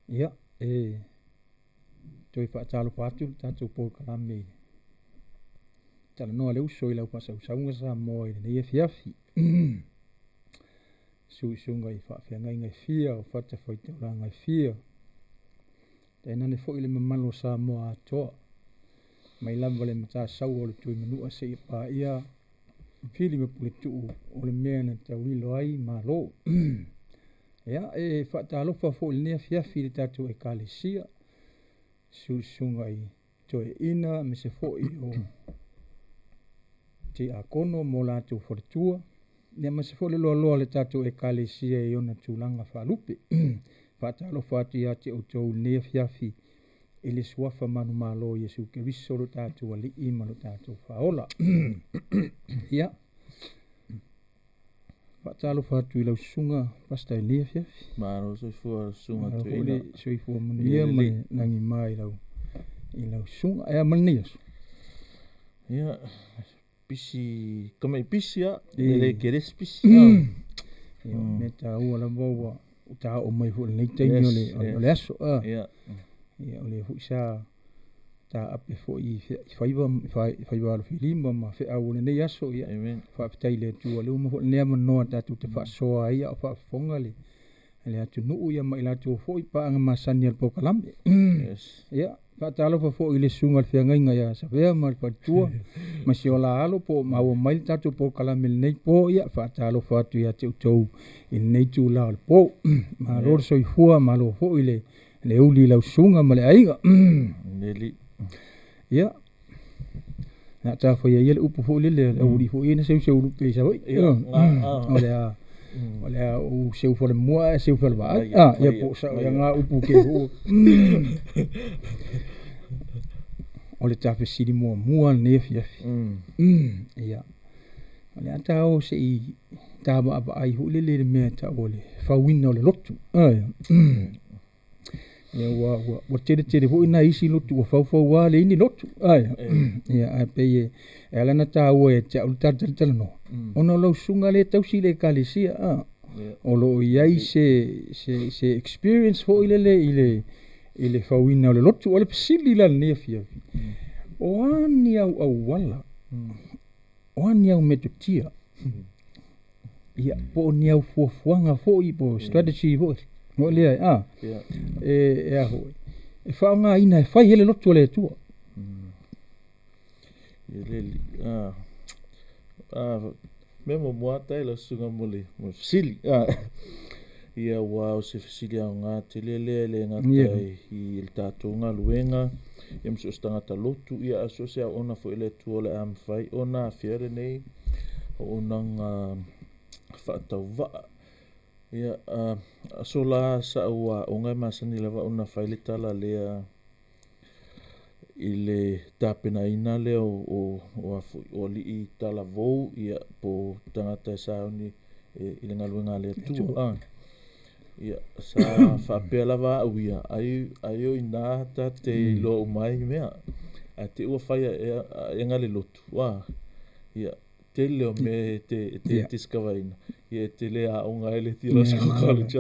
Ia, e toe faatalofa atu le tatou polokalame i Talanoa le Uso i lau faasausauga Samoa i lenei afiafi. Suisuga i faafeagaiga e fia o fatafaitaulaga e fia, tainane foi le mamalu o Samoa atoa, mai lava le Matasaua o le Tuimanua seia paia Fili ma Puletuu o le mea na taulilo ai Malo. Ia, e faatalofa foi i lenei afiafi i le tatou Ekalesia, suisuga i toeaiina aemaise foi o tiakono ma o latou faletua, ia aemaise foi le loaloa o le tatou Ekalesia i ona tulaga faalupe. Faatalofa atu ia te outou i lenei afiafi i le suafa manumalo o Iesu Keriso lo tatou Alii ma lo tatou Faaola. Ia, faatalofa atu i lau susuga Pastor i lenei afiafi. Malo soifua susuga Malo foi le soifua manuia ma le lagima i lau susuga. E a ma lenei aso? Ia, pisi, kamai pisi a, e le tele se pisi. Ia, mea taua lava ua ta oo mai foi i lenei taimi o le aso. Ia. Ia, o lea foi sa taape foi i faiva faiva alofilima ma feau o lenei aso. Ia, Amen. Faafetai i le Atua, lea ua maua foi lenei avanoa tatou te faasoa ai a o faafofoga le atunuu ia ma i latou foi paaga masani a le polokalame. Yes. Ia, faatalofa foi i le susuga i le feagaiga ia Savea ma le faletua ma si o la alo po o maua mai le tatou polokalame i lenei po. Ia, faatalofa atu ia te outou i lenei itula o le po. Malo le soifua, malo foi le uli i lau susuga ma le aiga. Neli. Ia, na ta faia ia le upu foi lele, le aualii foi ia na seuseu lupe i Savaii. O le a ou seu falemua ae seu falevaai. Ia po o sao ia ngā upu ke hu. O le tafesili muamua lenei afiafi. Ia, o le a ta o se i ta vaavaai foi lele i le mea e tau o le fauina o le lotu. Ia, ua tele tele foi nai isi lotu ua faufau lava leai ni lotu. Ia, ae pei e ala ona taua ia te au le talatalanoa, ona o lau susuga lea e tausi le ekalesia, o lo o i ai se experience foi lele i le fauina o le lotu. O le fesili la i lenei afiafi, o a ni au auala, o a ni au metotia, ia, po o ni au fuafuaga foi po o strategy foi lea e a foi e faaaogaina e fai ai le lotu a le Atua? Mea muamua faafetai lau susuga mo le fesili. Ia, ua o se fesili aoga tele lea e le gata i le tatou galuega, ia ma so o se tagata lotu, ia a so o se auauna foi a le Atua o le a mafai ona afea lenei auaunaga faatauvaa. Ia, aso la sa'u aoga e masani lava ona fai le tala lea i le tapenaina lea o alii talavou, ia po o tagata e sauni i le galuega a le Atua. Ia, sa faapea lava au ia, ai o ina ta te iloa uma ai mea. Ae te i ua fai aega le lotu, ia, tele o mea e te discover ina, ia e te le aoga ai le Theological College.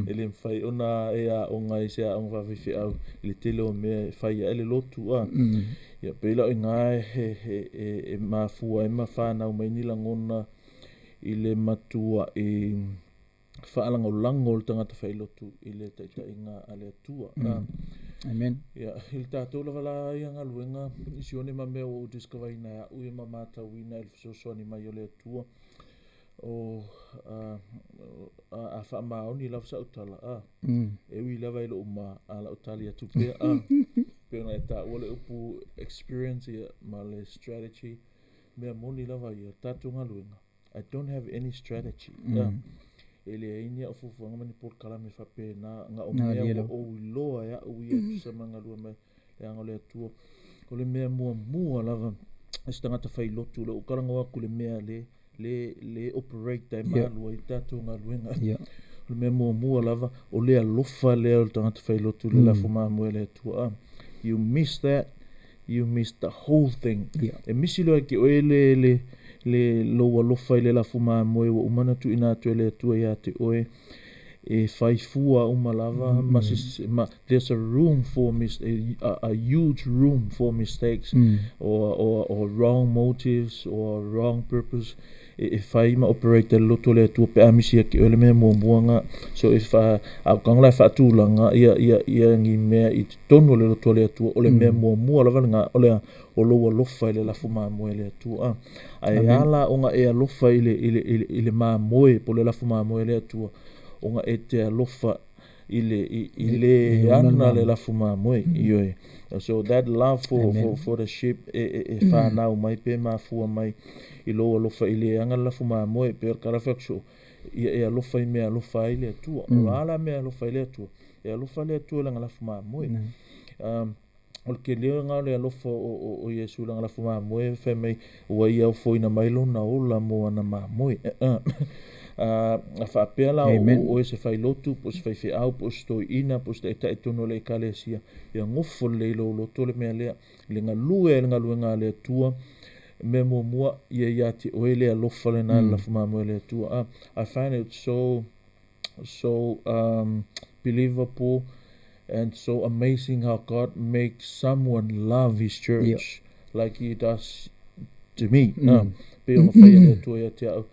E le mafai ona e aoga i se aoga faavaifeau i le tele o mea e fai ai le lotu. Ia, pei la o iina e mafua ai ma whanau mai ni lagona i le matua'i faalagolago o le tagata failotu i le taitaiga a le Atua. Amen. Ia, i le tatou lava la ia galuega misione ma mea ua ou discover ina e a'u ia ma matauina i le fesoasoani mai o le Atua, o a faamaoni lava sa'u tala, e ui lava i lou ma a la'u tali atu pea, pei ona e taua le upu experience ia ma le strategy, mea moni lava ia tatou galuega. I don't have any strategy. E leai ni a'u fuafuaga ma ni polokalame faapena na o mea ua ou iloa e a'u ia e tusa ma galue ma le aga o le Atua. O le mea muamua lava e se tagata failotu le ou talanoa atu i le mea le operate ai ma alu ai tatou galuega. O le mea muamua lava o le alofa lea o le tagata failotu i le lafo mamoe a le Atua. You miss that, you miss the whole thing. E misi loa e te oe le lou alofa i le lafo mamoe ua uma ona tuuina atu e le Atua ia te oe. E fai fua uma lava ma se ma there's a room for mis a huge room for mistakes or wrong motives or wrong purpose e fai ma operate ai le loto o le Atua pe a misi ia te oe le mea muamua nga. So e fa a o ka la e faatulaga ia ia ia ni mea i totonu o le loto o le Atua o le mea muamua lava lena o le a o lou alofa i le lafo mamoe a le Atua. Ae a la ona e alofa i le i le i le i le mamoe po o le lafo mamoe a le Atua ona e te alofa i le i, i le ana le lafo mamoe. Ioe. So that love for for for the sheep e e e fanau mai pe mafua mai i lou alofa i le ana le lafo mamoe pe o le tala fai atu soo ia e alofa i mea alofa ai le Atua. O le a la mea alofa ai le Atua? E alofa le Atua i lana lafo mamoe. O le tele lena o le alofa o Iesu i lana lafo mamoe, fai mai ua ia ofoina mai lona ola mo ana mamoe. A faapea la o oe se failotu, po o se faifeau, po o se toeaina, po o se taitai i totonu o le Ekalesia, ia nofo lelei i lou loto le mea lea, le galue ai le galuega a le Atua, mea muamua, ia ia te oe le alofa lena i le lafo mamoe a le Atua. I find it so so believable and so amazing how God makes someone love his church yeah. like he does to me. Pei ona fai e le Atua ia te au.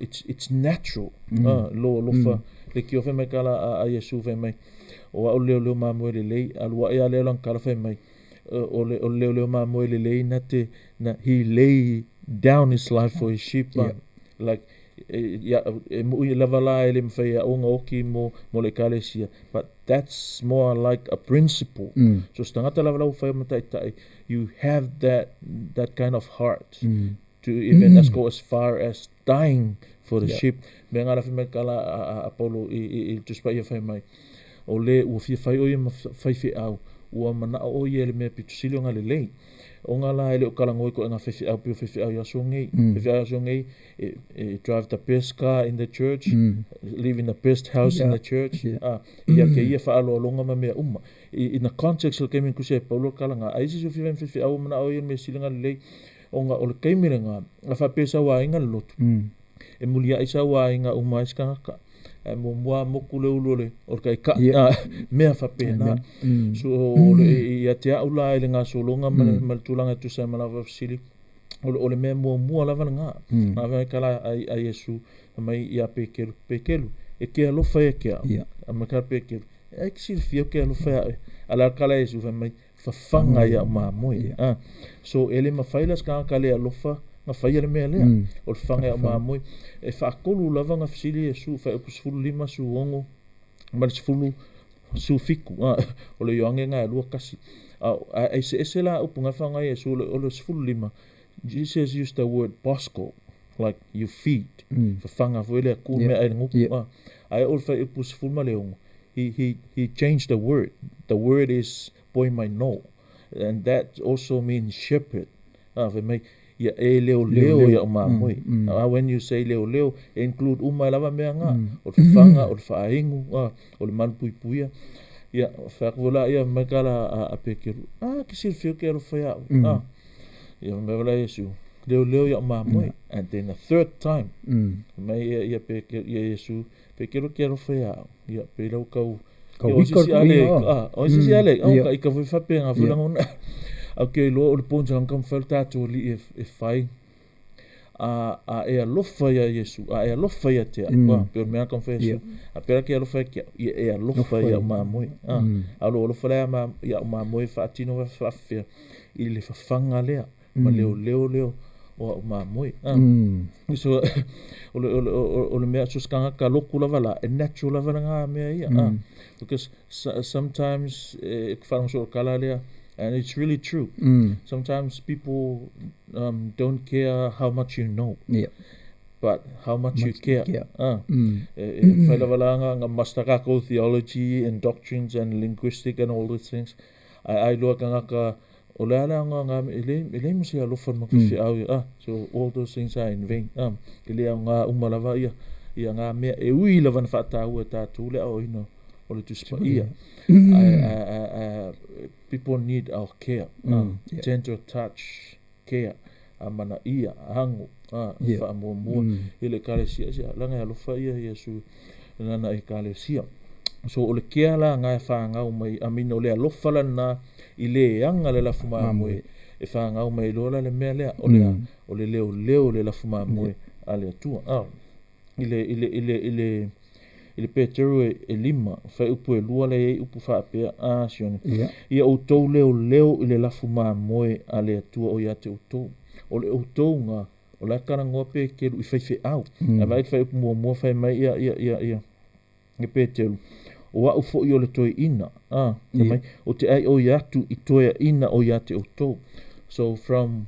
It's natural. Lou alofa. Le kio fai mai ka la a Iesu fai mai. O au le leoleo mamoe lelei. Alu ae a lea o lana tala fai mai. O le leoleo mamoe lelei na te, na, he lay down his life for his sheep. Yeah. Like, ia, e mui lava la e le mawhai e au ona oki mo, mo le ekalesia. But that's more like a principle. So se tagata lava la ua fai o mataitai, you have that, that kind of heart to even as go as far as dying for the sheep. Mea nga la fai mai ka la a, a, a Paulo i, i, i le Tusi Paia fai mai, o le ua fia fai o ia ma faifeau, ua manao o ia i le mea pito sili ona lelei. Ona la e le o talanoa i koe nga faifeau pei o faifeau i aso nei. Faifeau i aso nei, e, e drive the best car in the church, live in the best house in the church, a, ia ke ia whaaloaloga ma mea uma. I, in the context o le taimi na tusi ai Paulo le tala nga, ai se isi o fia fai ma faifeau ua manao ia i le mea sili ona lelei, ona o le taimi lena, a faapea e sauaina le lotu, e muliai sauaina uma ai se tagata. Ae muamua lava motu le ulu o le, o le taitai, a, mea faapena. So, o le, ia te au la i le gasologa ma le, ma le tulaga e tusa ai ma lau faafesili, o le, o le mea muamua lava lena. Na fai mai ka la a, a Iesu, fai mai ia Pekeru, Pekeru, e ke alofa ia ke au. A mai ka Pekeru, e ai ke silafia o ke alofa ia oe. A le ka la Iesu fai mai, fafaga ia au mamoe. A, so e le mafai la se tagata le alofa na faia le mea lea. O le fafaga ia au mamoe. E faatolu lava na fesili Iesu, fuaiupu 15, 16 ma le 10 17, a, o le Ioane lena e lua tasi. A, a eseese la upu na faaaoga e Iesu, o le 15, Jesus used the word bosko, like you feed, fafaga foi lea, ku mea ai le gutu, a. Ae o le fuaiupu 16, he, he, he changed the word. The word is poimaino, and that also means shepherd. A, fai mai, ia e leoleo ia o mamoe. A when you say leoleo, e include uma ai lava mea nga, o le fafaga, o le faainu, a, o le malupuipuia. Ia, fai atu foi la ia, fai mai ka la a, a Pekeru, a, ke silafia ke alofa ia oe. A, ia, fai mai foi la Iesu, leoleo ia o mamoe. And then the third time, fai mai ia, ia Pekeru, ia Iesu, Pekeru ke alofa ia au. Ia, pei lau kau, Ka wika ko ale, a, o sisi ale, o ka ika foi fape nga foi lagona. Au ke iloa o le point lang kam fai tatou alii e fai a a e alofa ia Iesu, a e alofa ia te au, a, pe o le mea kam fai Iesu, a pera ke alofa ia ke au, ia e alofa ia au mamoe, a, a lo alofa lea ma ia au mamoe faatino faafefea i le fafaga lea. ma leoleo leo o au mamoe. Ah. So, o le, o le, o le mea, so se tagata lotu lava la, e natural lava lena mea ia. Ah. Because sometimes, e whaango so kala lea, and it's really true. Sometimes people don't care how much you know. But how much you care. Ah. E whai lava la nga, nga master kako theology and doctrines and linguistic and all these things. Ai ai loa tagata O le a le aoga nga e le e leai ma se alofa ma ke feau ia ah so all those things are in vain ah e le aoga uma lava ia ia nga mea e ui lava na faataua e tatou le aoaina o le Tusi Paia ae ae ae people need our care ah tender touch care a manaia ago ah faamuamua i le Ekalesia leaga e alofa ia Iesu. lana ekalesia. So o le kea la nga e whāngau mai, I mean, o le alofa la na i le anga le lafu mamoe, e whāngau mai loa la le mea lea, o le, o le leo leo le lafu mamoe a le Atua. Ah, i le, i le, i le, i le, i le Peteru e 5, fai upu e 2 le ei upu whaapea, ah, sione. Ia outou leo leo i le lafu mamoe a le Atua o ia te outou. O le outou ngā, o la karangoa pe kelu i whaiwhe au. A vai whai upu mua mua whai mai ia, ia, ia, ia. E Peteru, o au fo i o le toi ina. Ah, mai, o te ai o i atu i toea ina o ia te outou. So from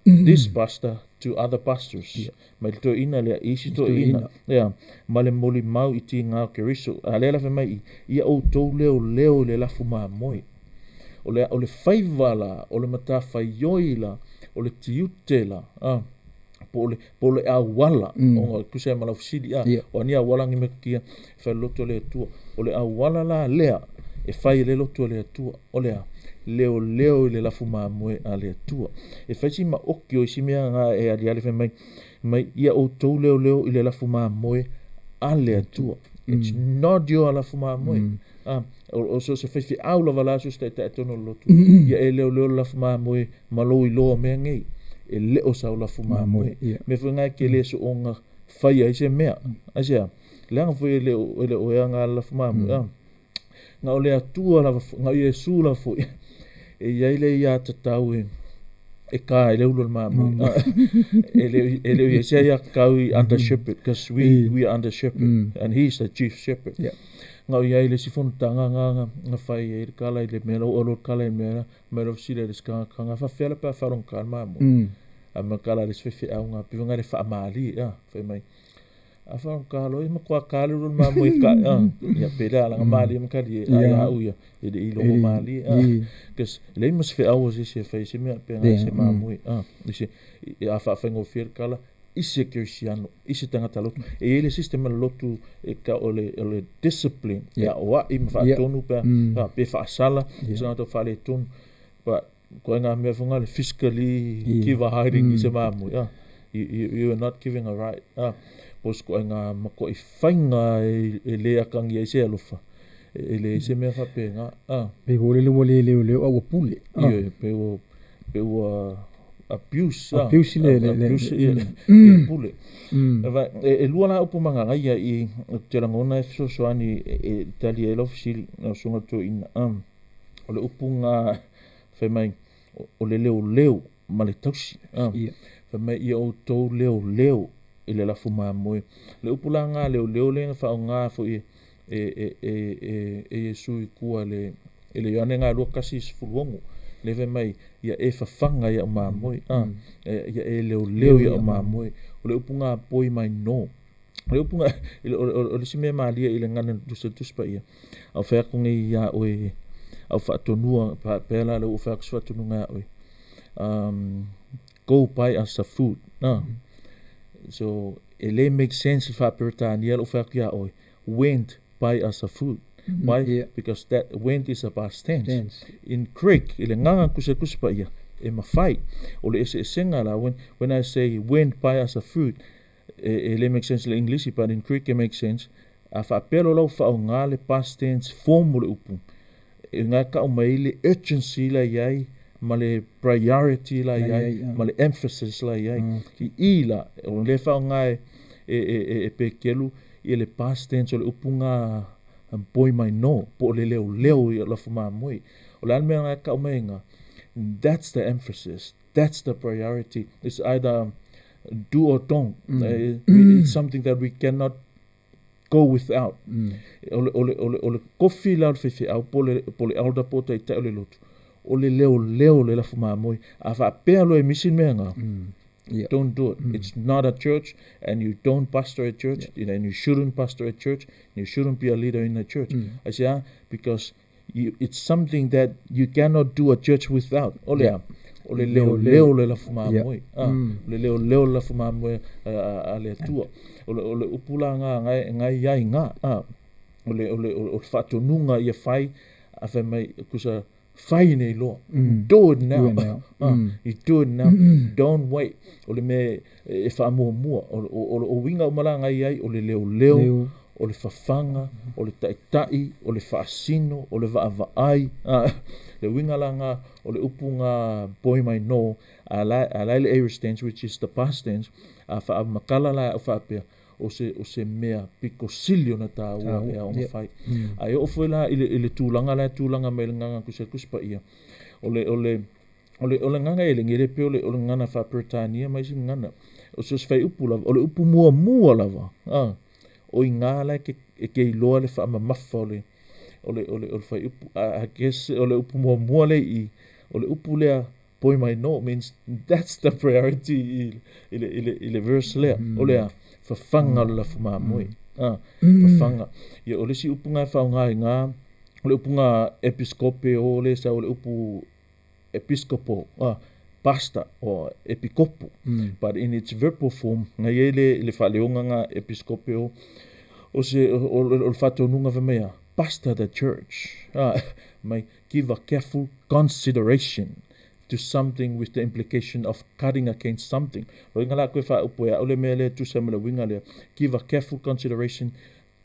this pastor to other pastors. Mai le toi ina lea, isi toi ina. Ia, ma le moli mau i ti ngā keriso. A lea la whai mai, ia outou leo leo i le lafu mamoe. O le, o le whaiva la, o le matawhaioi la, o le tiute la. Ah, po le, po le awala. O ngā kusa e malau fisili, ah. O ani awala ngi me kia, whai loto le atua. O le awala la lea, e whai le loto le atua. O lea, leo leo i le lafu mamoe a le atua. E whai si ma oki o isi mea ngā e ali ali whai mai, mai ia o tau leo leo i le lafu mamoe a le atua. It's not your lafu mamoe. Ah, o so se whai whi au lava la so se te tono lotu. Ia e leo leo lafu mamoe ma lo i loa mea ngei. E leo sau lafu mamoe. Me whai ngai ke le so onga whai ai se mea. Ai se a, leanga fwe e leo, e leo ea ngā lafu mamoe. Ah. Ngā o le atua lava, ngā o Iesu lava fwe. E iai le ia tatau e, e ka e le ulo le mamoe. E le ia se ia kau i under shepherd, because we are under shepherd, and he is the chief shepherd. Ngā o iai le sifonu tanga ngā ngā ngā whai e le kala i le mea, o alo kala i mea, mai lo sile le ska ka ngā whawhea le pā wharong ka mamoe. A ma kala le swewhe au ngā piwa ngā le whaamali, ah, whai mai. A wharong ka lo, i ma kua ka le ulu mamoe ka, ah, ia pele ala ngā mali ma kali, a ia au ia, e le ilo o mali, ah. Because le ima se whea se se whai se mea pe ngā se mamoe, ah, i se, i a whaawhai ngō whia kala, i se Kristiano, i se tangata lotu. E ele system le lotu e ka o le discipline, ia o a i ma whaatonu pea, pe whaasala, se ngā tau whaale tonu. But koe ngā mea whanga le fiscally give a hiding i se mamoe, ah. You are not giving a right. Ah, pos koe ngā mako i whainga e le akangi ai se alofa. E le se mea whape ngā. Ah. Pe hore le wale leo leo awa pule. Ah. Ia, pe ua, pe ua abuse. Ah. Abuse le, le, abuse, le, le pule. E lua la upu manga ngai i te rangona e fesoasoani e tali e lau fesili na usuga toeaina. O le upu ngā fai mai o le leo leo ma le tausi. Fai mai ia outou leo leo i le lafu mamoe. Le upu la ngā leo leo le ngā whao ngā fo i e Iesu i kua le e le Ioane ngā lua kasi sefuluongo. Le fai mai ia e whawhanga ia o mamoe. Ia e leo leo ia o mamoe. O le upu ngā poi mai no. O le upu ngā, o le si mea malia i le ngana tusa tusa pa ia. Au whea konge ia oe, au whaatonua, pēlā le ua whea kusa whaatonua ngā oe. Go buy us a food. So, e le make sense whaaperetania le whea kia oe. Went buy us a food. Why? Because that went is a past tense. In Greek, i le nganga kusa kusa pa ia, e mawhai. O le ese esenga la, when I say went buy us a food, e le make sense le English, but in Greek it makes sense. A whaapelo lau whao ngā le past tense form o le upu. E ngā ka o mai le urgency la iai, ma le priority la iai, ma le emphasis la iai. I i la, o le whao ngā e pekelu, i le past tense o le upu ngā poi mai no, po le leo leo i la whama moi. O le almea ngā ka o mai ngā, that's the emphasis, that's the priority. It's either do or don't. It's something that we cannot go without. O le kofi la o le whewhe au, po le elder po te o le lotu. O le leo leo le lafu mamoe. A whaapea lo e misi mea ngā. Don't do it. It's not a church, and you don't pastor a church, and you shouldn't pastor a church, and you shouldn't be a leader in a church. I say, because it's something that you cannot do a church without. O le a, o le leo leo le lafu mamoe. O le leo leo le lafu mamoe a le atua. O le upula ngā ngai iai ngā. O le whaatonunga ia whai, a whai mai kusa whai nei loa. Do it now. You do it now. Don't wait. O le me e whaamua mua. O le winga o mala ngai ai, o le leo leo. O le fafaga, o le ta'ita'i, o le fa'asino, o le va'ava'ai. Le uiga laga o le upu ga poimainō a la e le aorist tense, which is the past tense, a fa'amatala la a'u fa'apea o se mea pito sili ona tāua e aoga fai. Ae oo foi la i le tulaga la e tulaga mai le gaga tusi Tusi Paia o le gaga e legi e le pei o le gagana faa-Peretania ma isi gagana o se faiupu lava o le upu muamua lava o igā la e ke iloa le faamamafa o le faiupu. I guess o le upu muamua le i o le upu lea poimainō means that's the priority i le verse lea o le fafaga o le lafu mamoe fafaga ia. O le isi upu ga e faaaogā i gā o le upu ga episcope o le sa o le upu episcopo pastor or epikopo, but in its verbal form ga iai le faaleoga ga episcope o se o le faatonuga fai mai a pastor the church may give a careful consideration to something with the implication of cutting against something. O inga la koe whaaupo e au le mea lea tusa ma le winga lea. Give a careful consideration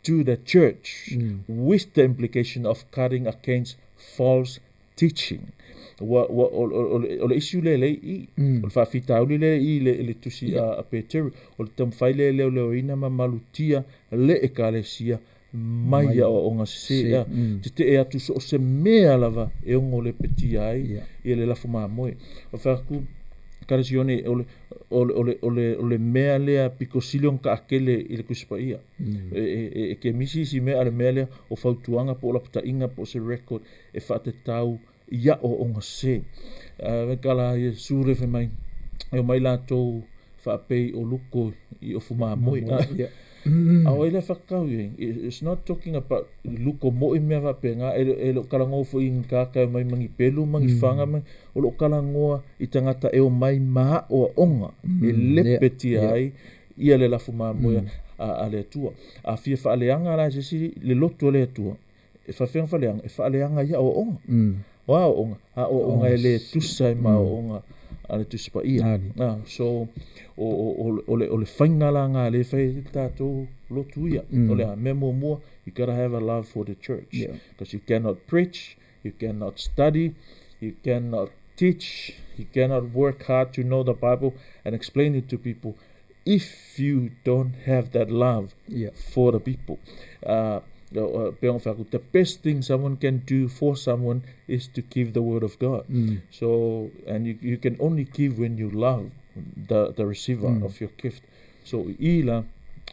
to the church with the implication of cutting against false teaching. Ua, ua, o le issue le lei i, o le whaafitauli le i le tusi a Peteru, o le tamwhai le leo leo ina ma malutia le ekalesia mai ia o onga se ia te te e atu so o se mea lava e ongo le petia ai ia le lafu mamoe. O whaku kalesione o le mea lea piko sili ona ka'akele i le Tusi Paia e ke misi isi mea a le mea lea o fautuaga po o lapata'iga po o se record e fa'atatau ia o oga sesē kala Iesu le fai mai e omai latou fa'apei o luko i ofu mamoe a o ai le whakau i. It's not talking about luko mo'i mea whapenga e lo kalagoa foi i kaka e mai mangi pelu mangi fanga mai o lo kalagoa i tangata e o mai ma o onga e lepe tia ai ia le lafu mamoe a le Atua a fia faaleaga la se isi le loto o le Atua e faafega faaleaga e faaleaga ia o onga o a onga a o onga e le tusa e ma o onga a le Tusi Paia. So o le faiga la ngā le fai tātou lotu ia o le a mea muamua, you gotta have a love for the church because you cannot preach, you cannot study, you cannot teach, you cannot work hard to know the Bible and explain it to people if you don't have that love for the people. The best thing someone can do for someone is to give the word of God. So, and you can only give when you love the receiver of your gift. So, i la,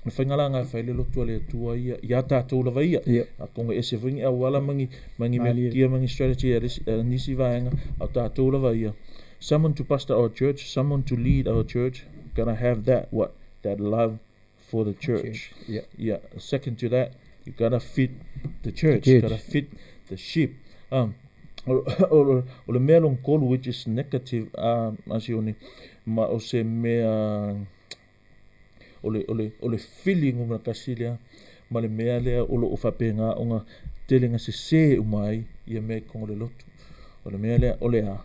le whaingalanga e whai le lotu a le Atua ia, ia tātou lava ia. A konga ese whingi au wala mangi mea kia mangi strategy a nisi vaenga, au tātou lava ia. Someone to pastor our church, someone to lead our church, gotta have that, what? That love for the church. Yeah. Second to that, you gotta feed the church. You gotta feed the sheep. O le mea long kolu, which is negative, asione, ma o se mea, o le feeling o mana kasi lea, ma le mea lea o lo o whapenga o ngā tele ngā se se umai ia mea kongo le lotu. O le mea lea, o le a,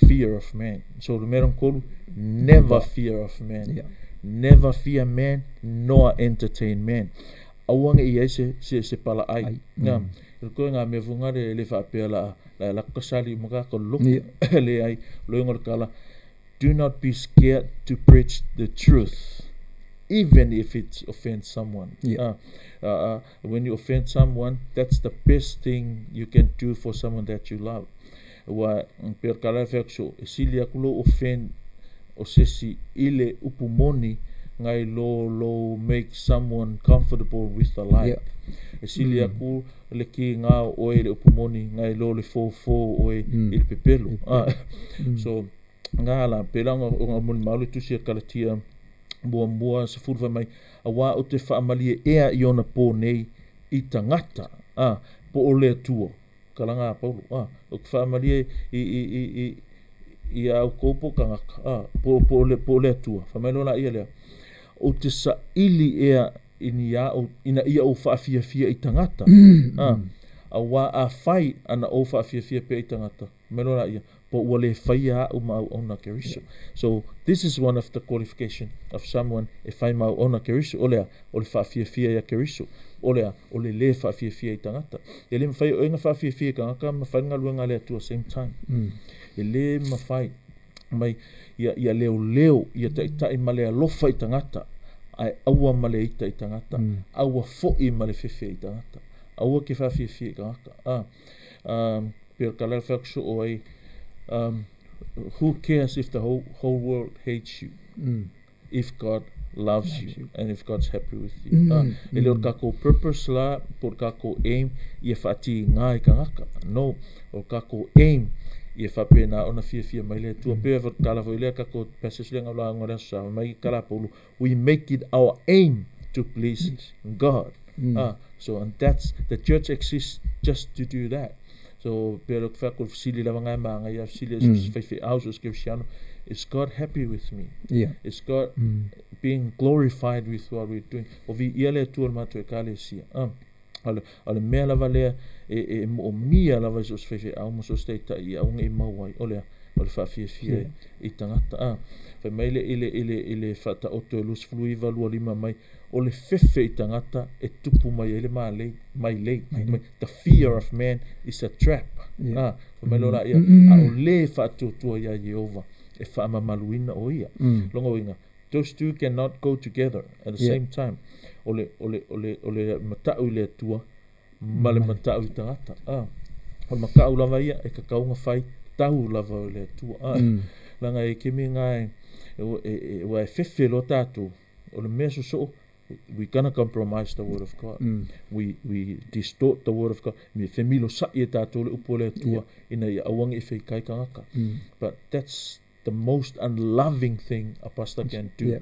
fear of man. So le mea long kolu, never fear of man. Never fear man, nor entertain man. Auanga i ai se pala ai. Ngā, le koe ngā mea funga le whaapea la kasali maka ko loku le ai, lo ingo le kala. Do not be scared to preach the truth, even if it offends someone. When you offend someone, that's the best thing you can do for someone that you love. Ua per kala e so e sili aku lo offend o sesi ile upu moni ngai lo make someone comfortable with the lie. E sili aku le ki ngā oe le upu moni ngai lo le fōfō oe i le pepelu. So ngā la pela nga moni malu tusi e Kalatia muamua se fulu mai a wā o te whaamalie ea i ona pō nei i tangata po o le Atua kalanga a Paulo o te whaamalie i au koupo kangaka po o le Atua whamai la ia lea o te sa ili ea ini ia o ina ia o whaafiafia i tangata a wā a whai ana o whaafiafia pe i tangata mai la ia po ua le whaia au ma au ona Keriso. So this is one of the qualification of someone e whai mau ona Keriso o lea o le whaafiafia ia Keriso. O le a? O le lē faafiafia i tagata. E lē mafai e oe ona faafiafia i tagata ma fai le galuega a le Atua same time. E lē mafai mai ia ia leoleo ia taitai ma le alofa i tagata ae aua ma le ita i tagata, aua fo'i ma le fefe i tagata. Aua e te faafiafia i tagata. A pei o le tala lea e fai atu soo ai, who cares if the whole world hates you if God loves you and if God's happy with you. E le o le tatou purpose la po o le tatou aim ia faatiga i tagata. No, o le tatou aim ia faapena ona fiafia mai le Atua. Pei o le tala foi lea tatou passage lea na lauga i le Aso Sa, fai mai tala a Paulo, we make it our aim to please God. So and that's the church exists just to do that. So pei o le fai atu o le fesili lava na e magaia, fesili a so o se faifeau, so o se kerisiano, is God happy with me? Is God being glorified with what we're doing? O viia le Atua i le matou Ekalesia. O le mea lava lea e moomia lava i so o se faifeau ma so o se taitai ia aua ne i mau ai, o le a? O le faafiafia i tagata. Fai mai le i le i le i le Faataoto e 29 25 mai, o le fefe i tagata e tupu mai ai le malei, mailei. The fear of man is a trap. Fai mai loa laia, a o le faatuatua iā Ieova e faamamaluina o ia. Lona uiga, those two cannot go together at the same time. O le, o le, o le, o le matau i le Atua ma le matau i tagata. O le matau lava ia e tatau ona fai tau lava i le Atua. Leaga e kemi ngā e, e, e, ua e fefe loa tatou, o le mea sosoo, we gonna compromise the word of God. We distort the word of God. Me femilosa'i e tatou le upu a le Atua ina ia aua ne i feikai tagata. But that's the most unloving thing a pastor can do.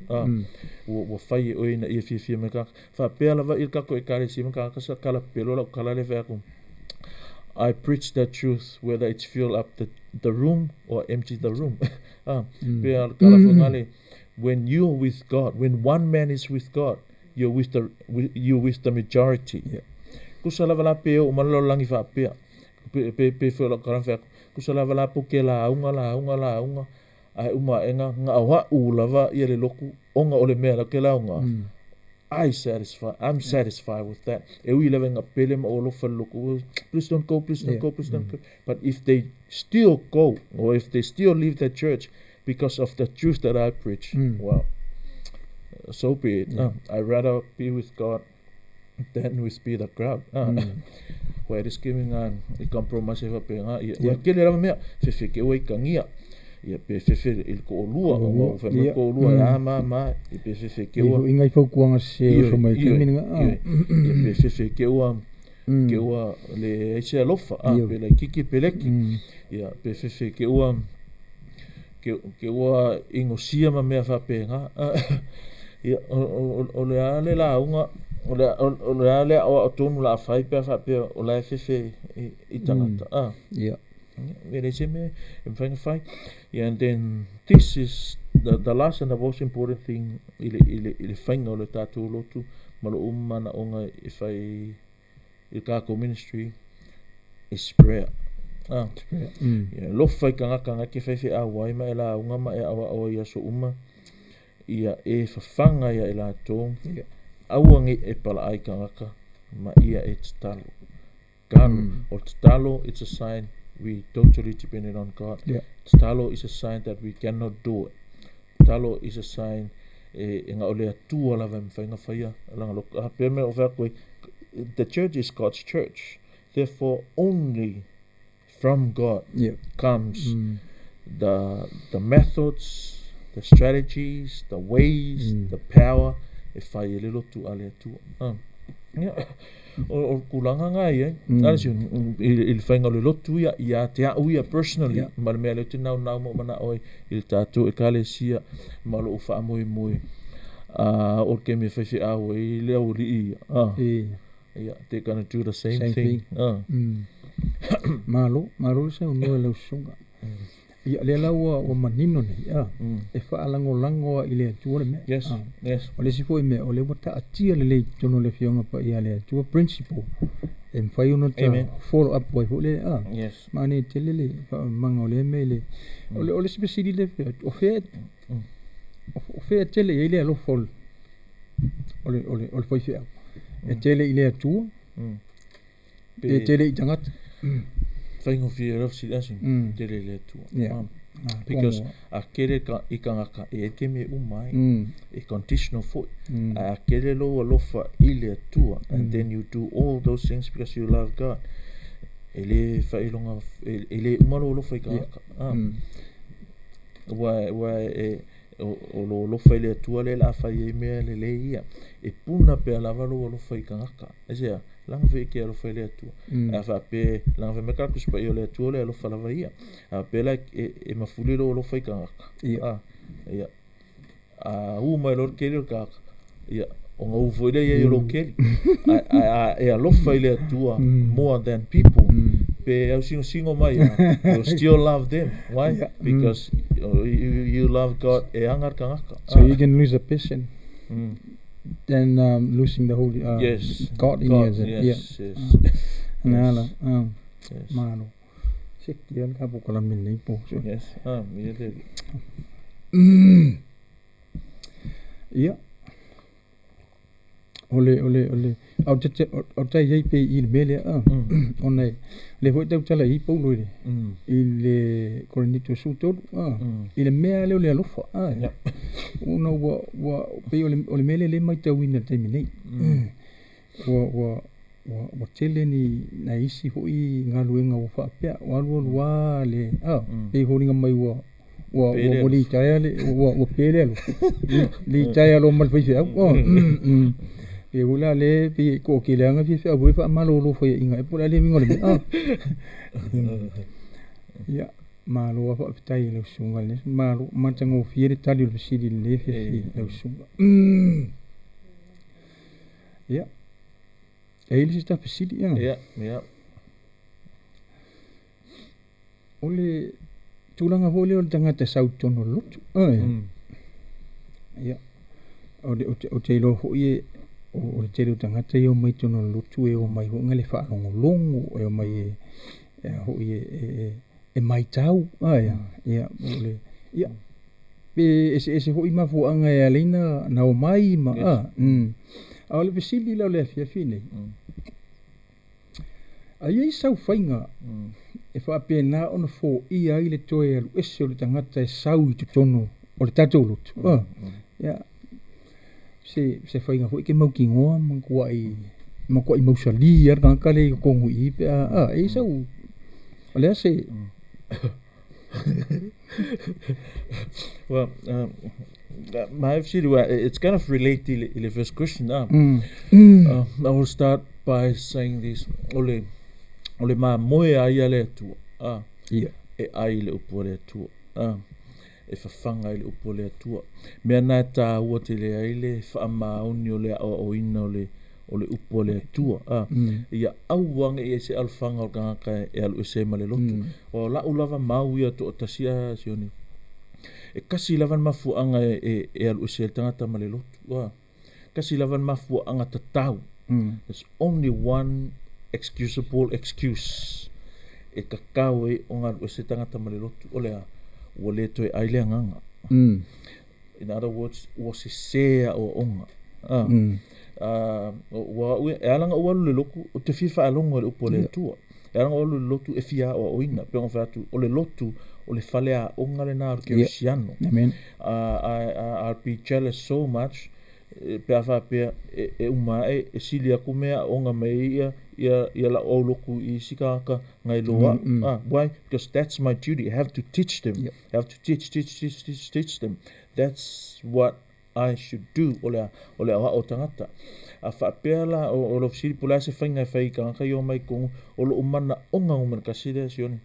Ua fai e oe ina ia fiafia mai tagata. Faapea lava i le tatou Ekalesia ma tagata sa tala pepelo lau tala lea e fai atu, I preach the truth whether it's fill up the room or empty the room. Pea le tala foi ngale, when you're with God, when one man is with God, you're with the, with, you're with the majority. Kusa lava la pe o ma le lalolagi faapea. Pe, pe, pe foi o lau tala na fai atu, kusa lava la po ke lauga, lauga, lauga, ae uma aʻega gaoaʻu lava ia le lotu ona o le mea la ke lauga. I satisfy, I'm satisfied with that. E ui lava ina pele ma ou alofa i le lotu, please don't go, please don't go, please don't go. But if they still go, or if they still leave the church because of the truth that I preach, well, so be it. I rather be with God than with be the crowd. Ua e risk mi ngā i compromise e faapena. Ia, ua kele lava mea, fefe ke ua i kangia. Ia, pe fefe i le toʻalua, ona ua fai mai le toʻalua e a ma ma, ia pe fefe ke ua. Ia, inga i fautuaga sese o so mai kemi nga. Ia, pe fefe ke ua, ke ua le ai se alofa, pe laitiiti pe leki. Ia, pe fefe ke ua, ke ua inosia ma mea faapena. Ia, o le a le lauga, o le a le aoao tonu o le a fai pe a faapea o la e fefe i tagata. Ia. E leai se mea e mafai ona fai. Ia, and then this is the last and the most important thing i le faiga o le tatou lotu ma lou manaoga e fai i le tatou ministry is prayer. Ia alofa i tagata na e te faifeau ai ma e lauga ma e aoao ai i aso uma. Ia e fafaga ia i latou, aua nei e palaai tagata ma ia e tatalo. Tatalo. O le tatalo it's a sign we totally dependent on God. Tatalo is a sign that we cannot do it. Tatalo is a sign e na o le Atua lava e mafai ona faia lana loto. A pea mea o fai atu ai, the church is God's church. Therefore only from God comes the methods, the strategies, the ways, the power e fai ai le lotu a le Atua. Ia, o le tulaga lena e i ai. I le faiga o le lotu ia, ia te au ia personally, ma le mea lea ou te naunau ma ou manao ai i le tatou Ekalesia ma lou faamoemoe, o le taimi e faifeau ai le aualii ia. Ia, they're gonna do the same thing. Malo, malo le saunoa i lau susuga. Ia, lea la ua manino nei, e faalagolago lava i le Atua le mea. Yes, yes. O le isi foi mea, o lea ua taatia lelei i totonu o le Afioga Paia a le Atua principle e mafai ona ta follow up ai foi lea. Yes. Manaia tele le faamamaga o lea mea i le. O le isi fesili lea e fia atu, o fea tele i ai le alofa o le faifeau? E tele i le Atua, pe tele i tagata. Faigofie lau fesili asi, tele i le Atua. Because a tele i tagata e i ai le taimi e uma ai, e conditional foi. Ae a tele lou alofa i le Atua, and then you do all those things because you love God, e le faailoga, e le uma lou alofa i tagata. Aua e o lou alofa i le Atua lea o le a fai ai mea lelei ia. E puna pea lava lou alofa i tagata. Aisea? Leaga foi e te alofa i le Atua. A faapea, leaga fai mai le Tusi Paia o le Atua o le alofa lava ia. A faapea la e mafuli lou alofa i tagata, ia, a u mai loa le keli o le tagata, ia, ona u foi lea i ai o lou keli. Ae a e alofa i le Atua more than people, pe ausingosingo mai lava, you still love them. Why? Because you love God e aga le tagata. So you can lose a person than losing the holy God in you. Yes, yes. Na ala. Malo. Se kia le kapo kala mele po. Yes. Ah, ia le. Ia. O le, o le, au te, o tai iai pe i le mea lea, ona e, le foi tautala i Paulo i le Korinito 13, i le mea lea o le alofa, ona ua pei o le mea lea le matauina i le taimi nei. Ua tele ni nai isi foi galuega ua faapea, ua alualu lava le, pei e foliga mai ua litaea le, ua pe le alofa, litaea loa ma le faifeau. Pei foi la lea pei e toatele lava na faifeau foi faamalolo faiaina ea po o le a le uiga o le mea. Ia, malo lava faafetai i lau susuga i le malo, matagofie le tali o le fesili i lenei afiafi lau susuga. Ia, e i ai le isi ta fesili ia? Ia, ia. O le tulaga foi lea o le tagata e sau i totonu o le lotu. Ia, ou te iloa foi e o le tele o tagata ia e omai i totonu o le lotu e omai foi le faalogologo, e omai e foi e matau. Ia, o le, ia, pe eseese foi mafuaaga e ala ai na omai ma, A o le fesili la o le afiafi nei, a i ai sau faiga e faapena ona foia ai le toe alu ese o le tagata e sau i totonu o le tatou lotu. Ia, se faiga foi ke mautinoa matuai mausali lava le tagata lea i totonu i i pe a, e i ai sau, o le a se... Well, my fesili, well, it's kind of related i le first question. I will start by saying this. O le mamoe a ia le Atua. E ai i le upu a le Atua. E fafaga i le upu a le Atua. Mea na e tāua tele ai le faamaoni o le aoaoina o le upu a le Atua. Ia aua ne i ai se alofaga o le tagata e alu ese ai ma le lotu. O lau lava mau ia toatasi a Sione. E kasi lava le mafuaaga e alu ese ai le tagata ma le lotu. Kasi lava le mafuaaga tatau. There's only one excusable excuse e tatau ai ona alu ese tagata ma le lotu. O le a, ua le toe ai le agaga. In other words, ua sese aoaoga. Ua e ala ona ou alu i le lotu, ou te fia faalogo i le upu a le Atua. E ala ona ou alu i le lotu e fia aoaoina. Pe ona fai atu, o le lotu, o le fale aoga lena o le kerisiano. Amen. I'll be jealous so much pe a faapea e uma ae e sili atu mea aoga mai ai ia lau aulotu i isi tagata nai lo au. Why? Because that's my duty. I have to teach them. I have to teach, teach, teach, teach, teach them. That's what I should do. O le aoao o tagata. A faapea la o lau fesili po o le a se faiga e fai i tagata ia omai i totonu, o lou manaoga numera tasi lea Sione.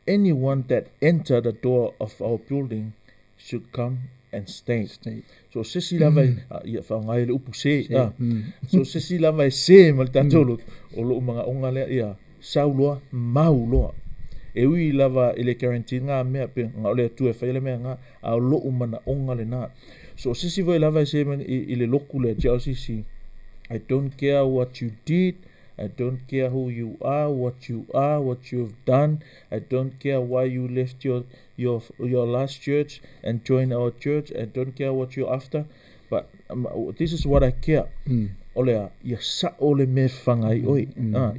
Anyone that enter the door of our building should come and stay. So se isi lava e, ia faaaoga ai le upu se, so se isi lava e se ma le tatou lotu, o lou manaoga lea ia sau loa, mau loa. E ui lava e le guarantee ngā mea, pe na o le Atua e faia le mea ngā, a o lou manaoga lena. So se isi foi lava e se i le lotu lea GLCC, I don't care what you did, I don't care who you are, what you are, what you've done. I don't care why you left your last church and joined our church. I don't care what you're after. But this is what I care. O le a, ia sa'o le mea e faga ai oe.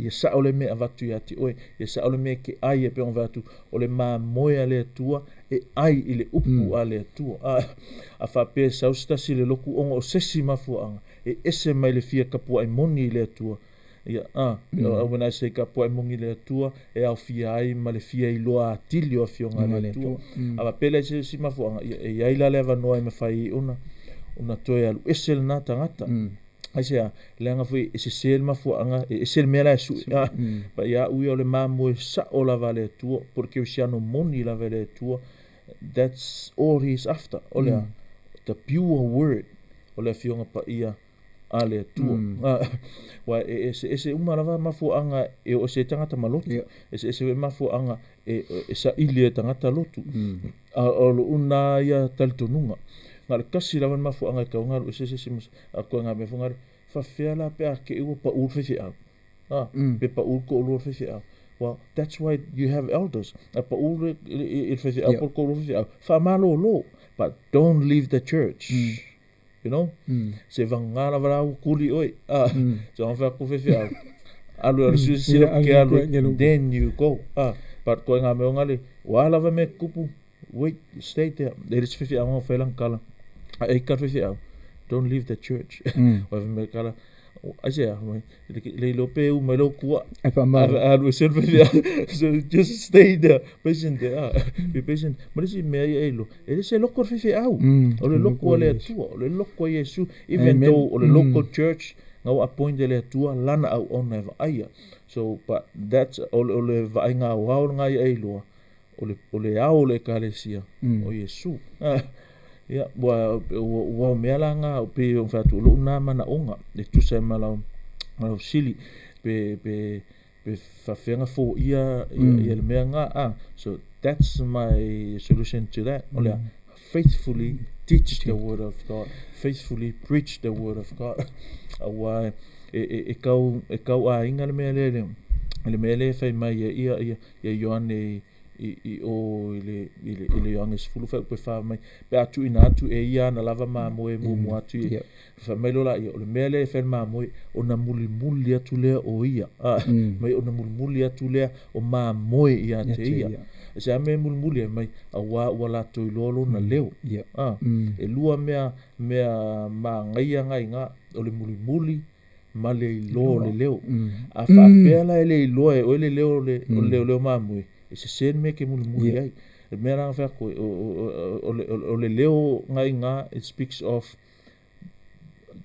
Ia sa'o le mea e avatu ia te oe. Ia sa'o le mea e te ai e pei ona fai atu, o le mamoe a le Atua e ai i le upu a le Atua. A faapea e sau se tasi i le lotu ona o se isi mafuaaga, e ese mai le fia tapuai moni i le Atua. Ia, when I say tapuai moni i le Atua, e aofia ai ma le fia iloa atili o Afioga a le Atua. A faapea la i se isi mafuaaga, ia, e i ai la le avanoa e mafai ai ona toe alu ese lena tagata. Aisea? Leaga foi e sese le mafuaaga, e ese le mea la e sue. But ia au ia o le mamoe sa'o lava a le Atua, po o le kerisiano moni lava e le Atua, that's all he is after. O le a? The pure word o le Afioga Paia a le Atua. Aua e eseese uma lava mafuaaga e oo ese ai tagata ma lotu. Eseese foi mafuaaga e saili e tagata lotu. A o lou na ia talitonuga. Na o le tasi lava le mafuaaga e tatau ona alu ese se isi ma koe ngā mea foi ngā faafefea la pe a te i ua pau le faifeau. Pe pau le toalua o le faifeau. Well, that's why you have elders. A pau le faifeau po o le toalua o le faifeau, faamalolo. But don't leave the church. You know? Se vagana lava la ua tuli oe. Se ona fai atu faifeau, alu e alu silasila ke alu, then you go. But koe ngā mea o ngā le, o a lava mea tupu, wait, stay there. E le se faifeau nga fai lana tala. A e ika le faifeau, don't leave the church. Ua fai mai le tala, aisea, mai, le iloa pe u mai lou tua. Ai whaamau. Alu ese le faifeau. So just stay there, patient there. Be patient. Ma le isi mea ia e iloa, e le se loko le faifeau. O le loko a le Atua, o le loko a Iesu. Even though o le local church, nga ua appoint e le Atua lana auauna e vaaia. So, but that's, o le vaaiga aoao lena ia e iloa, o le ao o le Ekalesia, o Iesu. Ia, ua o mea la nga, pei ona fai atu, o lou na manaoga, e tusa ai ma lau fesili, pe faafefea ona foia ia le mea nga. So, that's my solution to that. O le a, faithfully teach the word of God, faithfully preach the word of God. Aua e tau aiga le mea lea, le mea lea e fai mai ai ia Ioane i o i le Ioane 10 fuaiupu e 4 mai, pe a tuuina atu e ia ana lava mamoe muamua atu i, fai mai loa laia, o le mea lea e fai le mamoe, ona mulimuli atu lea o ia, mai ona mulimuli atu lea o mamoe ia te ia. E se a mea e mulimuli ai mai, aua ua latou iloa lona leo. E lua mea manaia nga i ina, o le mulimuli ma le iloa o le leo. A faapea la e le iloa e oe le leo o le leoleo mamoe, e sese le mea e te mulimuli ai. Le mea la na fai atu ai, o le leo nga i ina, it speaks of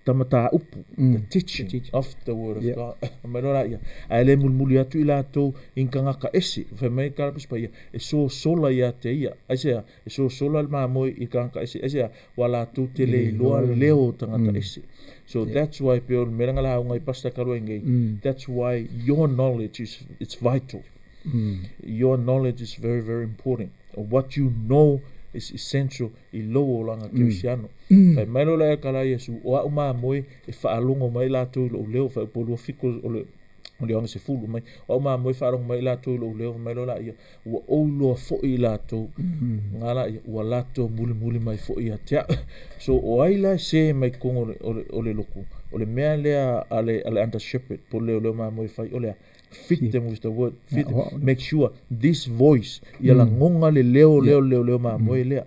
tamataupu, the teaching of the word of God. Mai loa laia, ae le mulimuli atu i latou i ni tagata ese. Fai mai le Tala Tusi Paia, e sosola ia te ia. Aisea? E sosola le mamoe i tagata ese. Aisea? Ua latou te le iloa leo o tagata ese. So that's why pei o le mea lea na lauga ai Pastor talu ai nei, that's why your knowledge is it's vital. Your knowledge is very very important. What you know is essential i lou olaga kerisiano. Fai mai loa le Aikala a Iesu, o au mamoe e faalogo mai latou i lou leo, fai po o 27 o le Ioane 10 mai, o au mamoe e faalogo mai latou i lou leo, fai mai loa laia, ua ou iloa foi i latou, nga laia, ua latou mulimuli mai foi ia te au. So o ai la e sē mai totonu o le lotu, o le mea lea a le under shepherd po o le leoleo mamoe e fai, o le a? Feed them with the word, feed them, make sure this voice, ia lagona le leo lea o le leoleo mamoe lea.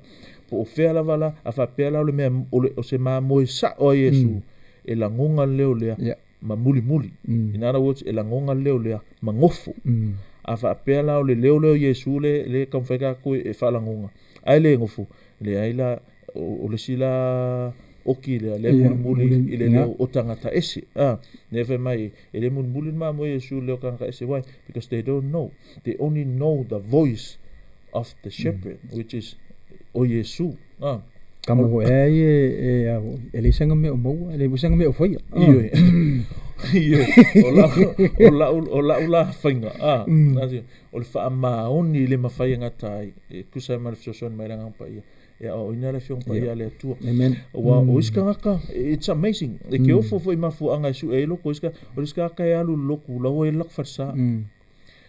Po o fea lava la, a faapea la o le mea, o se mamoe sa'o a Iesu, e lagona le leo lea ma mulimuli. In other words, e lagona le leo lea ma nofo. A faapea la o le leo lea o Iesu lea e taumafai tatou e faalagona, ae le nofo, leai la, o le isi la oki lea, lea mulimuli i le leo o tagata ese. Lea fai mai, e le mulimuli le mamoe Iesu i le leo o tagata ese. Why? Because they don't know. They only know the voice of the shepherd, which is o Iesu. Kama foi ai e leai saga mea o maua, e leai foi saga mea o faia. Ioe. Ioe. O lau la faiga, o le faamaoni i le mafai e gata ai, e tusa ai ma le fesoasoani mai le Agaga Paia, e aoaoina le Afioga Paia a le Atua. Amen. Aua o isi tagata, it's amazing, e te ofo foi i mafuaaga e sue ai loko o isi tagata. O le isi tagata e alu i le lotu, la ua i ai le latou falesa.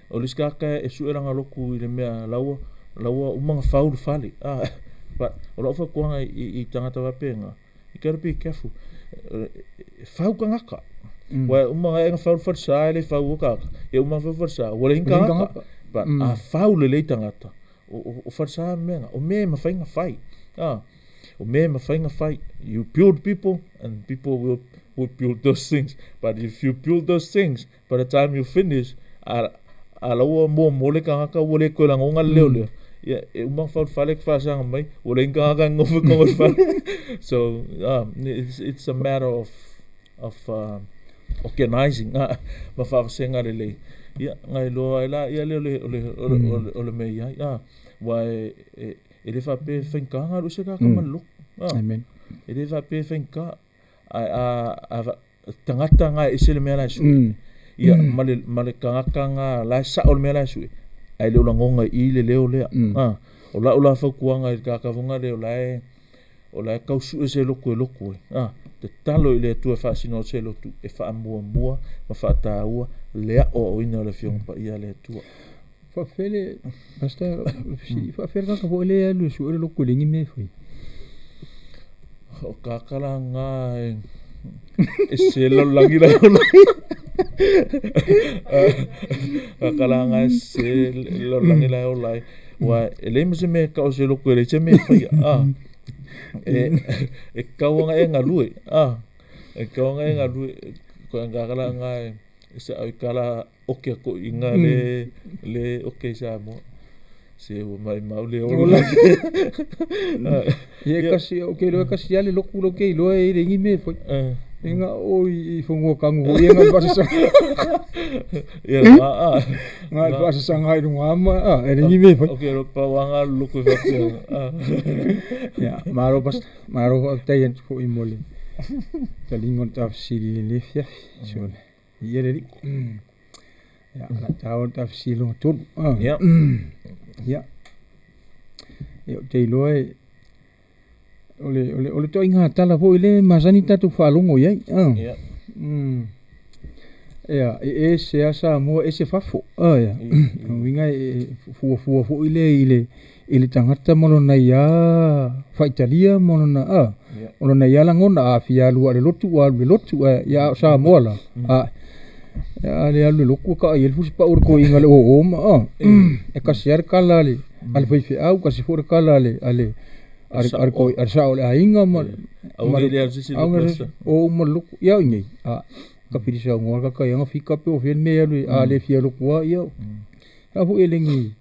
O le isi tagata e sue lana lotu i le mea la ua uma ona fau le fale. But o lau fautuaga i tagata faapena, You gotta be careful. E fau kangaka. Ua uma nga e fau le falesa e le fau o kaka. E uma fau falesa, ua le inga kangaka. But a fau lelei tagata, o falesa mea nga, o mea e mafai ona fai. O mea e mafai ona fai. You build people and people will build those things. But if you build those things, by the time you finish, a la ua muamua le tagata ua le toe lagona le leo lea, ia, e uma ona fau le fale ke faasaga mai, ua leai ni tagata e nonofo i totonu o le fale. So, it's a matter of organizing ma faavasega lelei, ia, na iloa ai la ia lea o le mea i ai. Aua e le faapea e faigata ona alu ese le tagata ma le lotu. Amen. E le faapea e faigata. Ae a tagata na e ese le mea la e sue. Ia, ma le tagata na la e sao le mea la e sue, ae le o lagona i i le leo lea. O lau la fautuaga i le tagata foi lea o la e tau sue se lotu e lotu ai. Tatalo i le Atua e faasino atu se lotu e faamuamua ma faataua le aoaoina o le Afioga Paia a le Atua. Faafele, Pastor, faafele kaka foi le alu e sue le lotu e leai ni mea e fai. O kaka la ngā e se lalolagi la ola. Kaka la ngā e se lalolagi la ola ai. Ua e leai ma se mea e tau se lotu e leai se mea e faia. E tau anga e galue. E tau anga e galue. Ko kaka la ngā e se au i kala oke a koʻiga le oke i Samoa. Se ua maʻimau le ola. Ia e kasi, o ke iloa e kasi lava le lotu lau ke iloa e leai ni mea e fai. E na o i fanua kanu foi ia na i faasasaga. Ia a. Na i faasasaga ai luga ama a, e leai ni mea e fai. O ke iloa pau lava na le lotu e faapea. Ia, malo Pastor, malo faafetai atu foi mo le taliga o le ta fesili i lenei afiafi. So, ia le alii. Ia, o le a taua le ta fesili lona tolu. Ia. Ia. Ia, ou te iloa e o le ituaiga tala foi lea e masani tatou faalogo i ai. Ia. Ia, e ese lava Samoa, ese fafo. Ia. O lona uiga e fuafua foi lea i le tagata ma lona ia faitalia ma lona o lona ia lagona, a fia alu lava i le lotu ua alu i le lotu, ae ia a o Samoa la, a le alu i le lotu e kaa i ai le fusipau o le toeaina i le oo ma e tasi lava le tala a le faifeau, tasi foi le tala a le sao o le aiga ma o uma le lotu. Ia o i inei, kapili saunoa le tagata ia fika pe o fea le mea e alu ai, a le fia lotu lava, ia a foi e le ni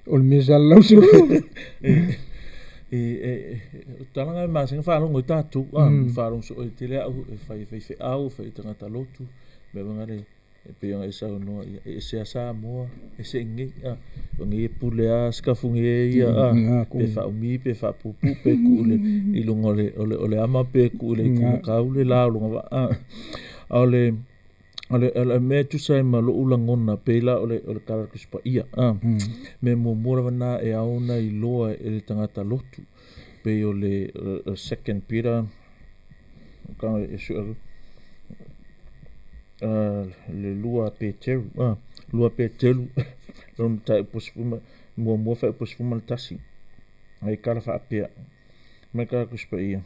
o le mea sa lalau se O tala na e masani ona faalogo ai tatou, faalogo soo e tele au e fai faifeau, e fai tagata lotu, mea foi na le e pei ona e saunoa ia, e ese lava Samoa, ese i inei, o nei e pule lava Sikafugi e ia, pe faaumi pe faapuupuu pe tuu i luga o le ama pe tuu i le itumatau le la o lona vaa. A o le O le mea e tusa ai ma lou lagona pei la o le tala o le Tusi Paia, mea muamua lava lena e ao ona iloa e le tagata lotu, pei o le Second Peter, le lua Peteru, lua Peteru, lona mataupu muamua fuaiupu 11, e tala faapea, mai le tala o le Tusi Paia.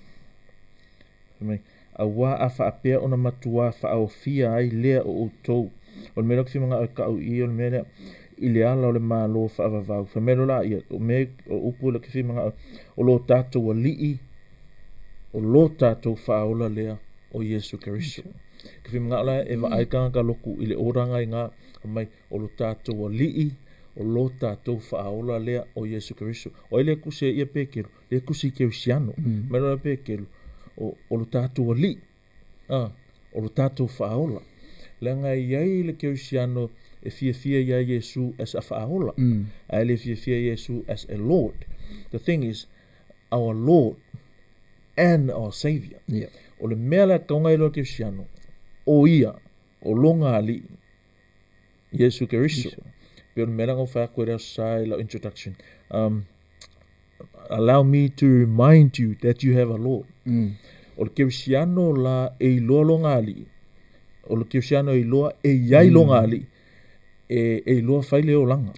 Fai mai, Auā a faapea ona matuā faaofia ai lea o outou. O le mea lea ou te fia manao e tau i i o le mea lea, i le ala o le Malo faavavau. Fai mai loa laia, o mea, o upu lea ou te fia manao, o lo tatou Alii, o lo tatou Faaola lea o Iesu Keriso. Ou te fia manao la e vaai le tagata lotu i le order i ina, fai mai, o lo tatou Alii, o lo tatou Faaola lea o Iesu Keriso. O ai lea e tusi ai ia Peteru? Le tusi i Kerisiano, mai loa Peteru, o lo tatou Alii, o lo tatou Faaola. Leaga e i ai le Kerisiano e fiafia iā Iesu as a Faaola, ae le fiafia Iesu as a Lord. The thing is, our Lord and our Saviour. O le mea la e tatau ona iloa e le Kerisiano, o Ia, o lona Alii, Iesu Keriso. Pei o le mea lea na ou fai atu ai i le Aso Sa i lau introduction. Allow me to remind you that you have a Lord. O le Kerisiano la e iloa lona Alii, o le Kerisiano e iloa e i ai lona Alii, e iloa fai le olaga.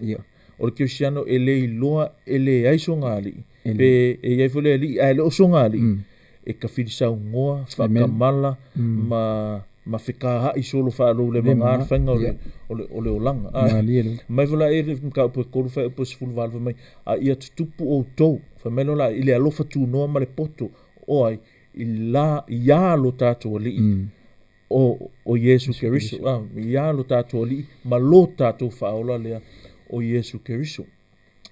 O le Kerisiano e le iloa e leai sona Alii, pe e i ai foi le Alii ae le o sona Alii. E tafilisaunoa, faatamala ma ma fekaai solo faalou le maga le faiga o le o le olaga. Mai foi laia le mataupu e 3 fuaiupu e 18 fai mai, a ia tutupu outou, fai mai loa laia, i le alofa tunoa ma le poto, o ai? I la iā lo tatou Alii o Iesu Keriso, iā lo tatou Alii ma lo tatou Faaola lea o Iesu Keriso.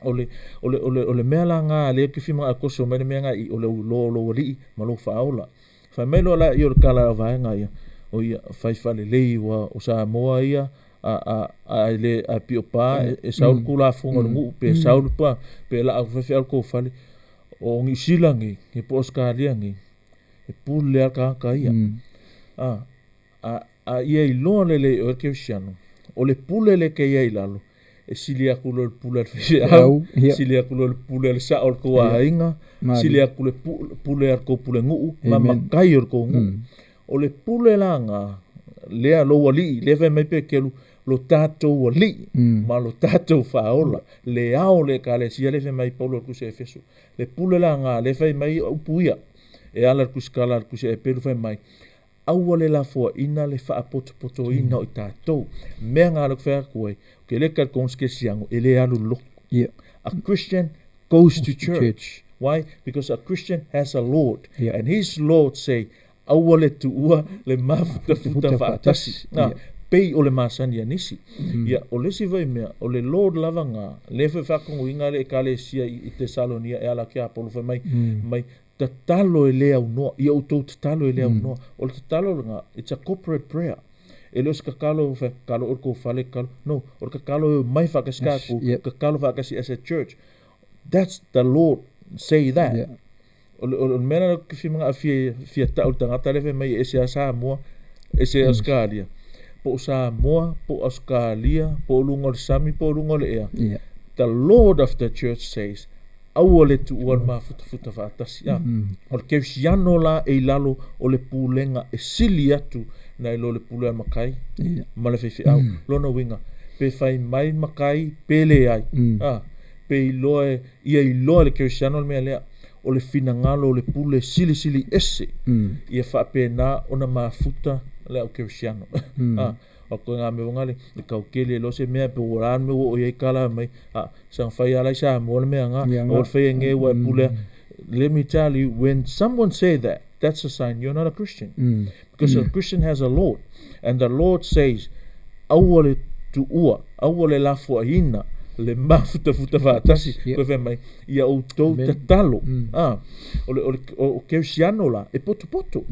O le, o le, o le, o le mea la na lea ou te fia manao e toso mai le mea na i, o le iloa o lou alii ma lou faaola. Fai mai loa laia o le tala a vaega ia, o ia, fai faalelei ua o Samoa ia, a, a, a, e le, a pio pa, e sau le tulafono a le nuu, pe sau le pa, pe laa atu faifeau i le tou fale. O Niu Sila nei, ia po o Ausetalia nei, e pule lava le tagata ia. A ia iloa lelei e oe le kerisiano, o le pule lea e te i ai i lalo, e sili atu loa le pule a le faifeau, sili atu loa le pule a le sao o le tou aiga, sili atu le pule a le tou pulenuu ma matai o le tou nuu. O le pule la na, lea lou alii, lea fai mai Peteru, lo tatou alii ma lo tatou faaola, le ao o le ekalesia lea fai mai Paulo i le tusi a Efeso. Le pule la na, lea fai mai upu ia, e ala i le tusitala a le tusi a Eperu fai mai, aua le lafoaiina le faapotopotoina o i tatou. Mea na lea ou te fai atu ai, ou te le talitonu se kerisiano e le alu i le lotu. A Christian goes to church. Why? Because a Christian has a Lord. And his Lord say, aua le tuua le mafutafuta faatasi. Na, pei o le masani a nisi. Ia, o le isi foi mea, o le Lord lava na, lea foi e faatonuina le ekalesia i Tesalonia e ala ki a Apolo fai mai, mai, tatalo e le aunoa, ia outou tatalo e le aunoa. O le tatalo lena, it's a corporate prayer. E le o se tatalo, fai, tatalo oe i le tou fale, tatalo. No, o le tatalo e omai faatasi tatou, tatalo faatasi as a church. That's the Lord say that. O le, o le mea lena ou te fia manao fia, fia tau i le tagata lea fai mai e ese lava Samoa, ese Ausetalia. Po o Samoa, po o Ausetalia, po o luga o le sami, po o luga o le ea. The Lord of the church says, aua le tuua le mafutafuta faatasi. A, o le kerisiano la e i lalo o le pulega e sili atu nai lo le pule a le matai ma le faifeau. Lona uiga, pe fai mai le matai pe leai, a, pe iloa e, ia iloa e le kerisiano le mea lea, o le finagalo o le pule silisili ese, ia faapena ona mafuta le au kerisiano. A, o koe ngā mea ngale, e kau kele loa se mea, pe ua la le mea ua oo i ai tala mai, a, sa fai ala i Samoa le mea ngā, o le fai e nge ua e pule a. Let me tell you, when someone say that, that's a sign you're not a Christian. Because a Christian has a Lord. And the Lord says, aua le tuua, aua le lafoaiina, le mafutafuta faatasi, koe fai mai, ia outou tatalo. A, o le, o le, o kerisiano la, e potopoto.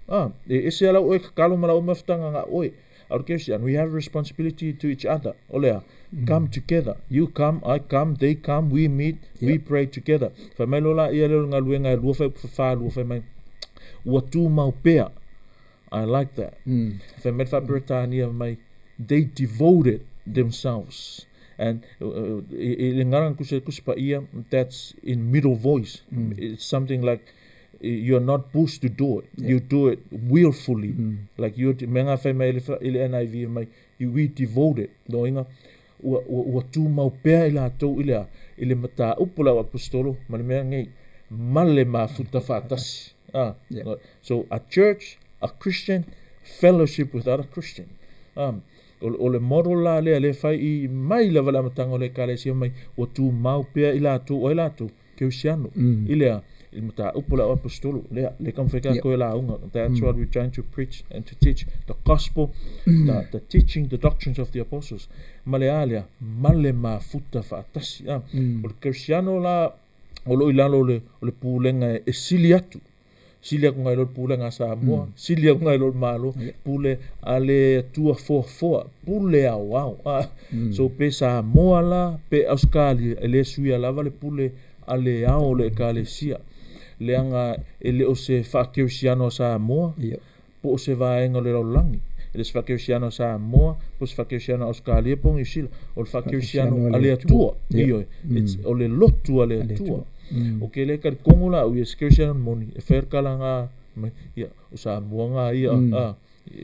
A, e ese ala oe tatalo ma lau mafutaga nga oe. A o le kerisiano, we have a responsibility to each other. O lea, come together. You come, I come, they come, we meet, we pray together. Fai mai loa la ia lea o le galuega e lua fai fa lua fai mai, ua tumau pea. I like that. Fai mai le faa-Peretania mai, they devoted themselves. And i le gagana tusi Tusi Paia, that's in middle voice. It's something like you're not pushed to do it. You do it willfully. Like you, mea ngā fai mai i le NIV mai, you, we devoted. Loiga, ua, ua, ua tumau pea i latou i le a, i le mataupu a le auaposetolo ma le mea nei, ma le mafuta faatasi. Ah, So a church, a Christian, fellowship with other Christian. O le model la lea lea e fai i mai lava i le amataga o le Ekalesia mai, ua tumau pea i latou, o ai latou? Kerisiano. I le a? I le mataupu a le auaposetolo, lea, lea e taumafai tatou e lauga. That's what we're trying to preach and to teach the gospel, the teaching, the doctrines of the apostles. Ma le a lea? Ma le mafuta faatasi. O le Kerisiano la o lo o i lalo o le pulega e sili atu sili atu nai lo le pulega a Samoa, sili atu nai lo le Malo, pule a le Atua foafoa, pule aoao. So pe Samoa la, pe Ausetalia, e le suia lava le pule a le ao o le Ekalesia. Leaga e le o se faakerisiano a Samoa, po o se vaega o le lalolagi. E le o se faakerisiano a Samoa, po o se faakerisiano a Ausetalia po o Niu Sila. O le faakerisiano a le Atua. Ioe. It's, o le lotu a le Atua. O ke le talitonu la au ia se kerisiano moni, e fai le tala nga mai, ia, o Samoa nga ia.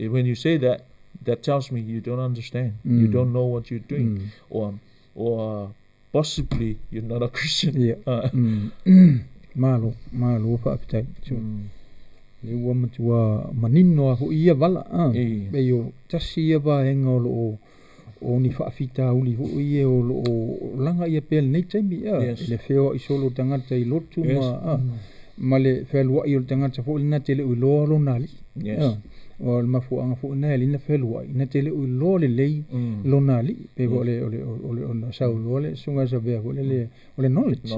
When you say that, that tells me you don't understand. You don't know what you're doing. Or possibly you're not a Christian. Malo, malo faafetai. Le ua matua manino lava foi ia vala, a. Pei o tasi ia vaega o lo o o ni faafitauli foi ia o lo o laga ia pea i lenei taimi, a, i le feoai solo o tagata i lotu ma, a, ma le fealuai o le tagata foi lena te le o iloa lona alii. A, o le mafuaaga foi lena e ala ai ona fealuai, na te le o iloa lelei lona alii. Pei foi o le o le o le ona saunoa le Susuga ia Savea foi lele, o le knowledge.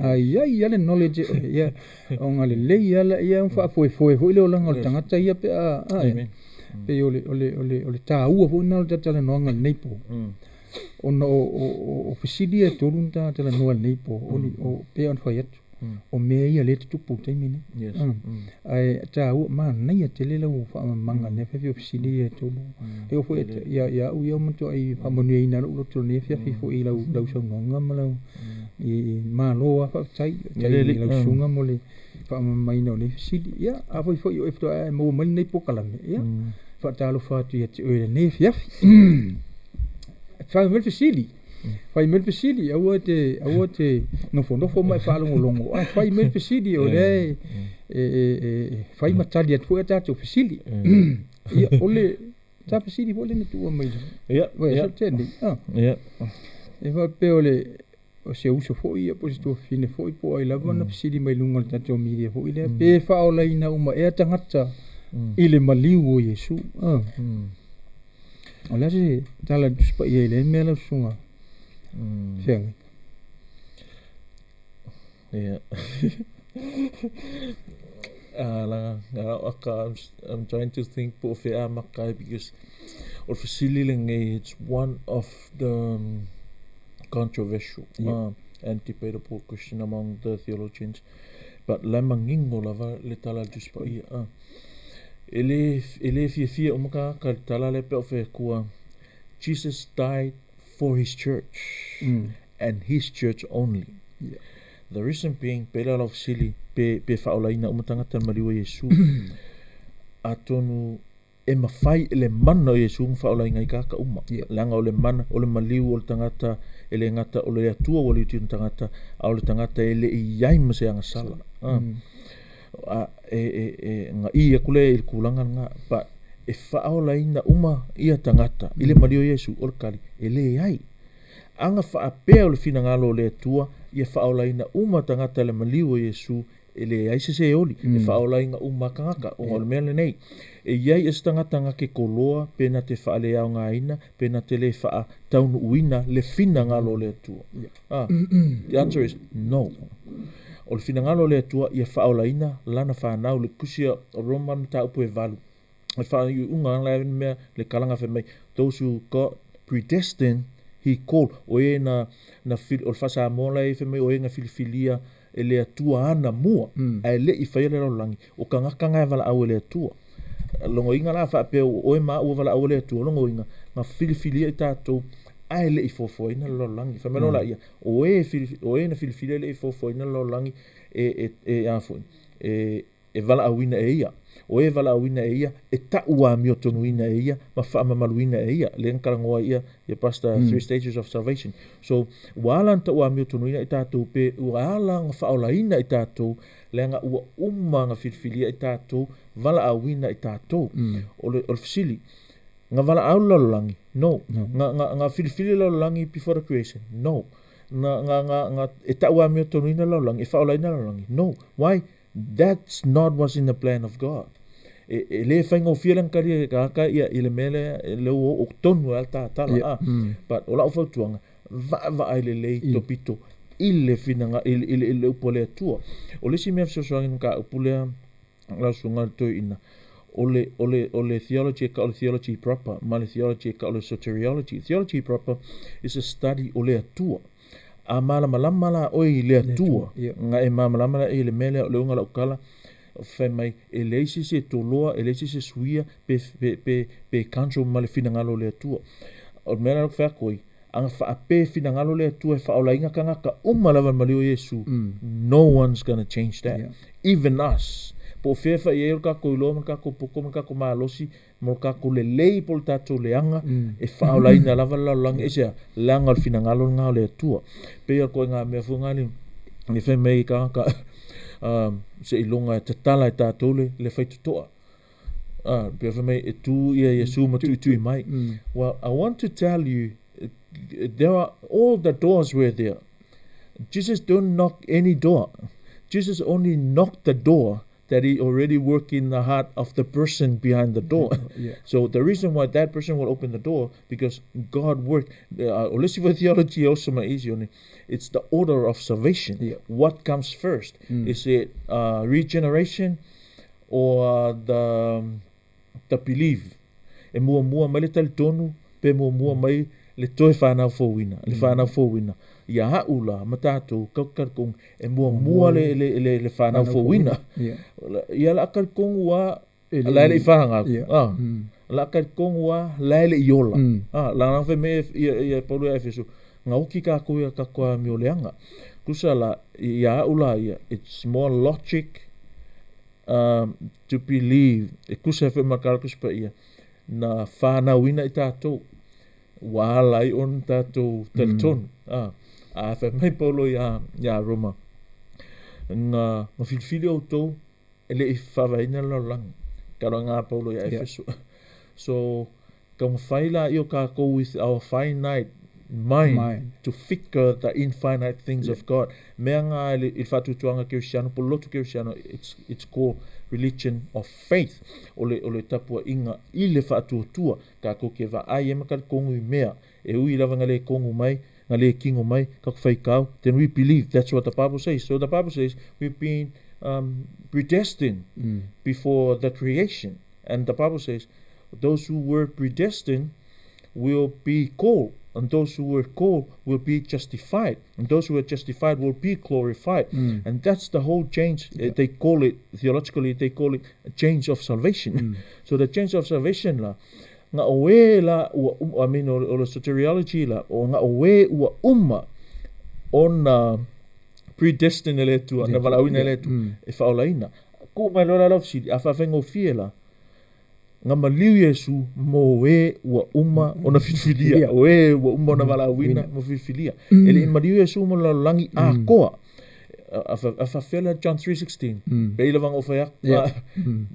A i ai lava le knowledge e oe, ia, ona lelei lava lea ona faafoefoe foi le olaga o le tagata ia pe a, a, pei o le, o le, o le, o le taua foi lena o le talatalanoaga i lenei po. Ona o fesili ia e tolu na ta talanoa i lenei po, o ni, o, pei ona fai atu, o mea ia lea e tutupu i le taimi lenei. Ae taua, manaia tele lau faamalamalamaga i lenei afiafi o fesili ia e tolu. E oo foi ia, ia au ia ua matuai faamanuiaina lou loto i lenei afiafi foi i lau, lau saunoaga ma lau, i, malo lava faafetai, i lau susuga mo le faamalamalamaina o nei fesili. Ia, afai foi o oe faatoa e maua mai lenei polokalame, ia, faatalofa atu ia te oe i lenei afiafi. Fai mai le fesili. Fai mai le fesili, aua te, aua te nofonofo ma e faalogologo, ae fai mai le fesili, o lea e, e, e, e fai ma tali atu foi a tatou fesili. Ia, o le ta fesili foi lea na tuua mai Ia, vai aso tele. Ah. Ia. E faapea o le o se uso foi ia po o se tuafafine foi po o ai lava na fesili mai luga o le tatou media foi lea, pe faaolaina uma ea tagata i le maliu o Iesu. Ah. O le a se tala a le Tusi Paia i lea mea lau susuga Feagaiga? Ia. Laga, I'm trying to think po o fea amata ai because o le fesili lenei, it's one of the controversial and debatable question among the theologians. But la e manino lava le tala a le Tusi Paia. E le, e le fiafia uma tagata i le tala lea pe o fai atua, Jesus died for his church and his church only. Yeah. The reason being, pei la lau fesili, pe, pe faaolaina uma tagata i le maliu o Iesu. Atonu e mafai e le mana o Iesu ona faaolaina ai tagata uma. Yeah. Leaga o le mana, o le maliu o le tagata, e le gata o le Atua ua liutiu i le tagata, a o le tagata e le i i ai ma se agasala. A, e, e, e gaʻi aku lea i le tulaga lena, but e faaolaina uma ia tagata i le maliu o Iesu, o le tali, e leai. Aga faapea o le finagalo o le Atua ia faaolaina uma tagata i le maliu o Iesu, e leai se seoli, e faaolaina uma tagata, ona o le mea lenei. E i ai se tagata na te koloa pe na te faaleaogaina, pe na te le faataunuuina le finagalo o le Atua. Ah, the answer is no. O le finagalo o le Atua ia faaolaina lana fanau, le tusi o Roma mataupu e 8. O le faaiuiuga la e mea le kalaga fai mai, those who God predestined, he called. O e na, na o le faa-Samoa la e fai mai, o e na filifilia e le Atua ana mua, ae le i faia le lalolagi, o tagata na e valaau e le Atua. Logoina la faapea o oe ma au ua valaau e le Atua, logoina, na filifilia i tatou, ae le i foafoaina le lalolagi. Fai mai loa laia, o e o e na filifilia e le i foafoaina le lalolagi, e, e, e, a foi, e, e valaauina e ia. O e valaauina e ia, e ta'u amiotonuina e ia, ma faamamaluina e ia. Lea na talanoa ai ia, ia Pastor, three stages of salvation. So, ua ala ona ta'u amiotonuina i tatou pe ua ala ona faaolaina i tatou, leaga ua uma ona filifilia i tatou, valaauina i tatou. O le, o le fesili, na valaau le lalolagi? No. No. Na, na, na filifili le lalolagi before the creation? No. Na, na, na, na, e ta'u amiotonuina le lalolagi, e faaolaina le lalolagi? No. Why? That's not what's in the plan of God. E, e le faigofie le talia e tagata ia i le mea lea, e le ua oo tonu ai le tatala. Ia. Ah. But o lau fautuaga, vaavaai lelei topito i le finaga, i le, i le, i le upu a le Atua. O le isi mea fesoasoani i le mataupu lea, lau susuga i le toeaina, o le, o le, o le theology e tau o le theology proper, ma le theology e tau o le soteriology. Theology proper is a study o le Atua. A malamalama la oe i le Atua, na e malamalama la i le mea lea, o le uiga o lau tala, fai mai, e leai se isi e toloa, e leai se isi e suia, pe, pe, pe, pe cancel ma le finagalo o le Atua. O le mea lea ou te fai atu ai, ana faapea e finagalo le Atua e faaolaina tagata uma lava i le maliu o Iesu, no one's gonna change that. Even us. Po o fea e fai ai o le tatou iloa ma le tatou poto ma le tatou malosi, ma lo tatou lelei po o le tatou leaga, e faaolaina lava le lalolagi. Aisea? Leaga o le finagalo lena o le Atua. Pei o le ituaiga mea foi lena le Le fai mai tagata seiloga e tatala e tatou le le faitotoa. Pe fai mai e tu ia Iesu ma tuitui mai. Well, I want to tell you, there are all the doors were there. Jesus don't knock any door. Jesus only knocked the door that he already worked in the heart of the person behind the door. So the reason why that person will open the door, because God worked. O le isi foi theology e oso mai isi o it's the order of salvation. What comes first? Is it regeneration or the belief? E muamua mai le talitonu pe muamua mai le toe whanau fouina, le whanau fouina. Ia a'u la ma tatou kau talitonu e muamua le whanau fouina. Ia la talitonu a la le i whangau. La talitonu a la le i ola. La na whai me ia Paulo ia Efeso. Nga oki ka koe ia ka koa mi o leanga. Kusa la ia a'u la ia, it's more logic to believe. E kusa e whai makara kusa ia. Na whanauina i tātou. Wa ala ai ona tātou talitonu. A whai mai Paulo ia Roma. Nga filifili o tau e le i whavaina le lalolagi. Ka roa ngā Paulo ia Efeso. So, ka mawhai la i o kākou with our finite mind to figure the infinite things of God. Mea ngā i le whaatutuanga Keristiano, po lotu Keristiano, it's called religion of faith. O le tapua inga i le whaatuatua. Kākou ke vaai e makari kongu i mea. E ui lava ngā le kongu mai, ngā le kingo mai, ka whai kau, then we believe. That's what the Bible says. So the Bible says we've been predestined before the creation. And the Bible says those who were predestined will be called, and those who were called will be justified, and those who are justified will be glorified. And that's the whole change. They call it, theologically, they call it a change of salvation. So the change of salvation la, nga oe la, ua, I mean, o le soteriology la, o nga oe ua uma ona predestined e le Atua, na valaauina e le Atua, e faaolaina. Ku mai loa la lau fesili, a faafaigofie la, nga maliu Iesu mo e ua uma ona filifilia, o e ua uma ona valaauina mo filifilia. E le i maliu Iesu mo le lalolagi atoa. A faafela John 3:16. Pe i lava o whai aku.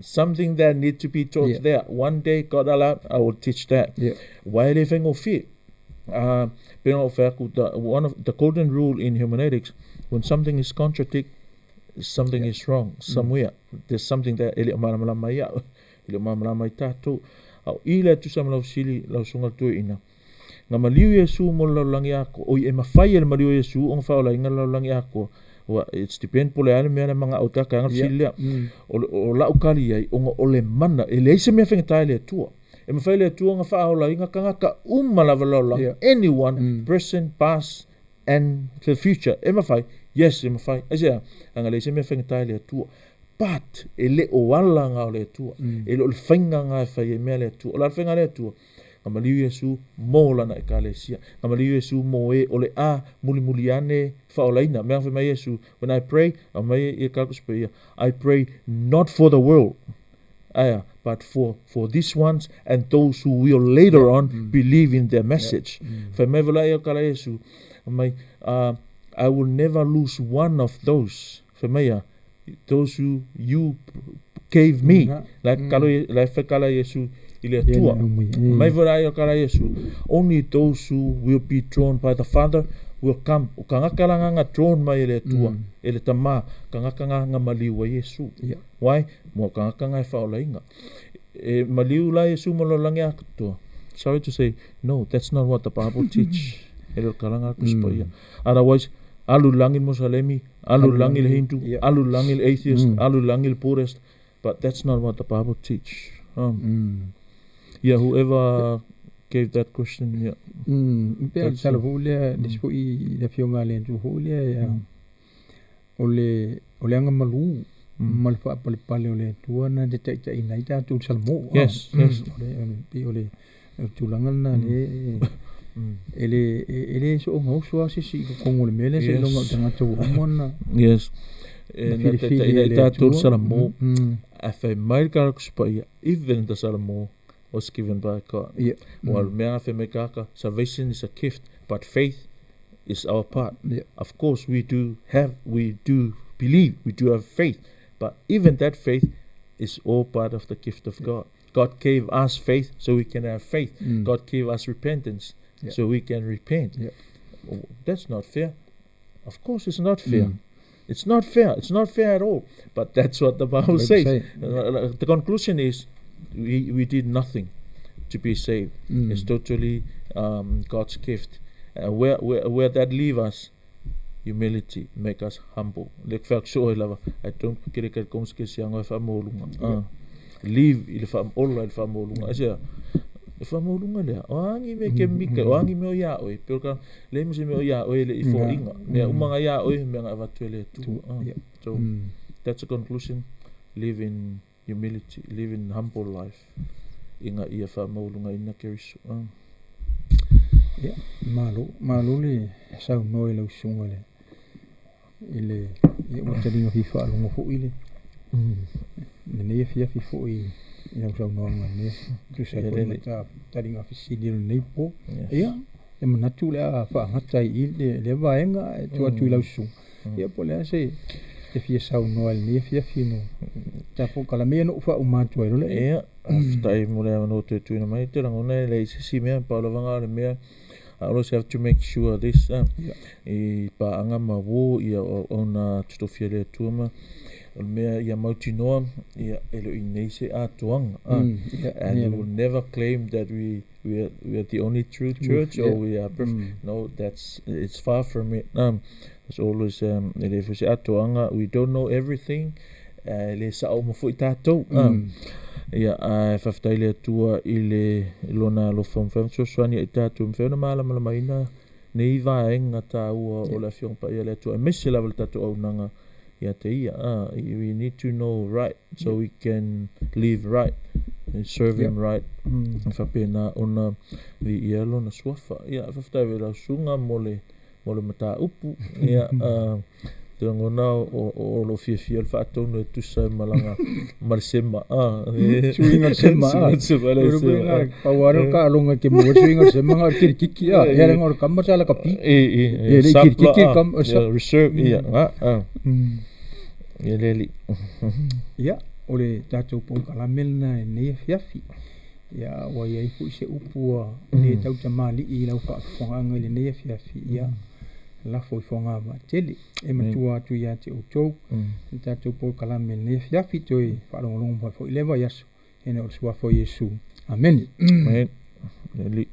Something that need to be taught there. One day, God allowed, I will teach that. Wai le whaingofie. Pe o whai aku, one of the golden rule in hermeneutics, when something is contradict, something is wrong somewhere. There's something that e le o malamalama mai au. E le o malamalama mai tātou. Au i le tusa ma lau sili, lau sunga tue ina. Nga maliu Iesu mo le lalolagi atoa. Oi e mafai e le maliu Iesu o nga faaolaina le lalolagi atoa. Ua, it's depend po le ale mea le manga au taka anga sili lea. O lau kali ai, o nga o le mana, e leai se mea faigata i le Atua. E mafai le Atua nga faaolaina tagata uma lava le lalolagi. Anyone, present, past, and the future. E mafai, yes, e mafai. Aisea, anga leai se mea faigata i le Atua. But, e le o ala ngā o le Atua. E le o le whainga ngā e whai e mea le Atua. O la le whainga le Atua, nga maliu Iesu mō lana ekalesia. Nga maliu Iesu mō e o le a muli muli ane whaolaina. Mea whai mai Iesu, when I pray, a mai e kakus pe ia, I pray not for the world, aya, but for these ones and those who will later on believe in their message. Whai mai wala e o kala Iesu, mai, I will never lose one of those. Whai mai ia, those who you gave me. Like kalo like whai kala Iesu i le Atua. Mai wala e o kala Iesu, only those who will be drawn by the Father will come. O ka ngaka la nganga drawn mai e le Atua, e le tama, ka ngaka nga nga maliu a Iesu. Why? Mo ka ngaka nga e whaolainga. E maliu la Iesu mo lo langi atoa. Sorry to say, no, that's not what the Bible teach. E le kalanga kuspa ia. Otherwise, alu langi Musalemi, alu langi le Hindu, alu langi le atheist, alu langi le Buddhist, but that's not what the Bible teach. Yeah, whoever gave that question, yeah. Pe o le tala foi lea, le isi foi le afioga a le Atua foi lea ia, o le agamalu ma le faapalepale o le Atua na te taitaina ai tatou i le salamo. Yes. O le pei o le tulaga lena le e le soonga uso a sisi i totonu o le mea lea seiloga o tagata ua uma ona Yes. E na na filifili taitaina e i le tatou le Atua. salamo. A fai mai le karakusipa ia, even the salamo was given by God. Well, mea fai mai kaka, salvation is a gift, but faith is our part. Of course, we do have, we do believe, we do have faith, but even that faith is all part of the gift of God. God gave us faith so we can have faith. God gave us repentance so we can repent. Oh, that's not fair. Of course, it's not fair. It's not fair. It's not fair at all. But that's what the Bible says. Say. The conclusion is we did nothing to be saved. It's totally God's gift. Where that leave us, humility, make us humble. Le whaaksoa i lava, ai tōn kere kere kongs ke sianga e whaamolunga. Leave i le whaamola i le whaamolunga. Asia, e whaamolunga lea. O angi me ke mika, o angi me o ia oe. Peo ka, le mise me o ia oe le i fo inga. Mea umanga ia oe, mea nga avatu e le tu. So, that's the conclusion. Live in humility, live in humble life. Inga ia whaamolunga ina keriso. Ia, malo, malo le saunoa i lau susuga le i le ia ua taliga fia faalogo foʻi le lenei afiafi foʻi i lau saunoaga lenei tusa ai foi ma taliga fesili o lenei po. Ia, e manatu le a faagata ai i le lea vaega e tuu atu i lau susuga. Ia po o le a se te fia saunoa i lenei afiafi no tatou kalamea no faauma atu ai loa le Ia, faafetai mo le avanoa toe tuuina mai te lagona e leai se isi mea pau lava o le mea I always have to make sure this i paaga ma uō ia o auauna totofia le Atua ma o le mea ia mautinoa ia e le o i nei se atoaga and we will never claim that we are the only true church or we are perfect. No, that's it's far from it. There's always e le foi se atoaga. We don't know everything. E le sao uma foi tatou. Ia ae faafetai le Atua i le lona alofa mafai ona fesoasoani ai tatou mafai ona malamalamaina nei vaega taua o le Afioga Paia le Atua aemaise lava le tatou auaunaga ia te ia. We need to know right so we can live right and serve him right. Faapena ona viia lona suafa. Ia faafetai foi i lau susuga mo le mataupu. Ia te lagona o lo fiafia le faatonu e tusa ai ma laga ma le sema. Suiga le sema. Suiga le sema. Pau lava lea o le taaloga e te maua ai le suiga o le sema na o le kirikiki a. Ia leaga o le kama sa lakapi. E Ia le i kirikiki le kama. Reserve ia ga. Ia le alii. Ia, o le tatou polokalame lena i lenei afiafi. Ia, ua i ai foi se upu ua le tautamalii i lau faafofogaaga i lenei afiafi. Ia, lafo i fogavaatele. E matua atu ia te outou le tatou polokalame i lenei afiafi. Toe faalogologo mai foi i lea vaiaso ina o le suafa o Iesu. Amene. Amen. Le alii.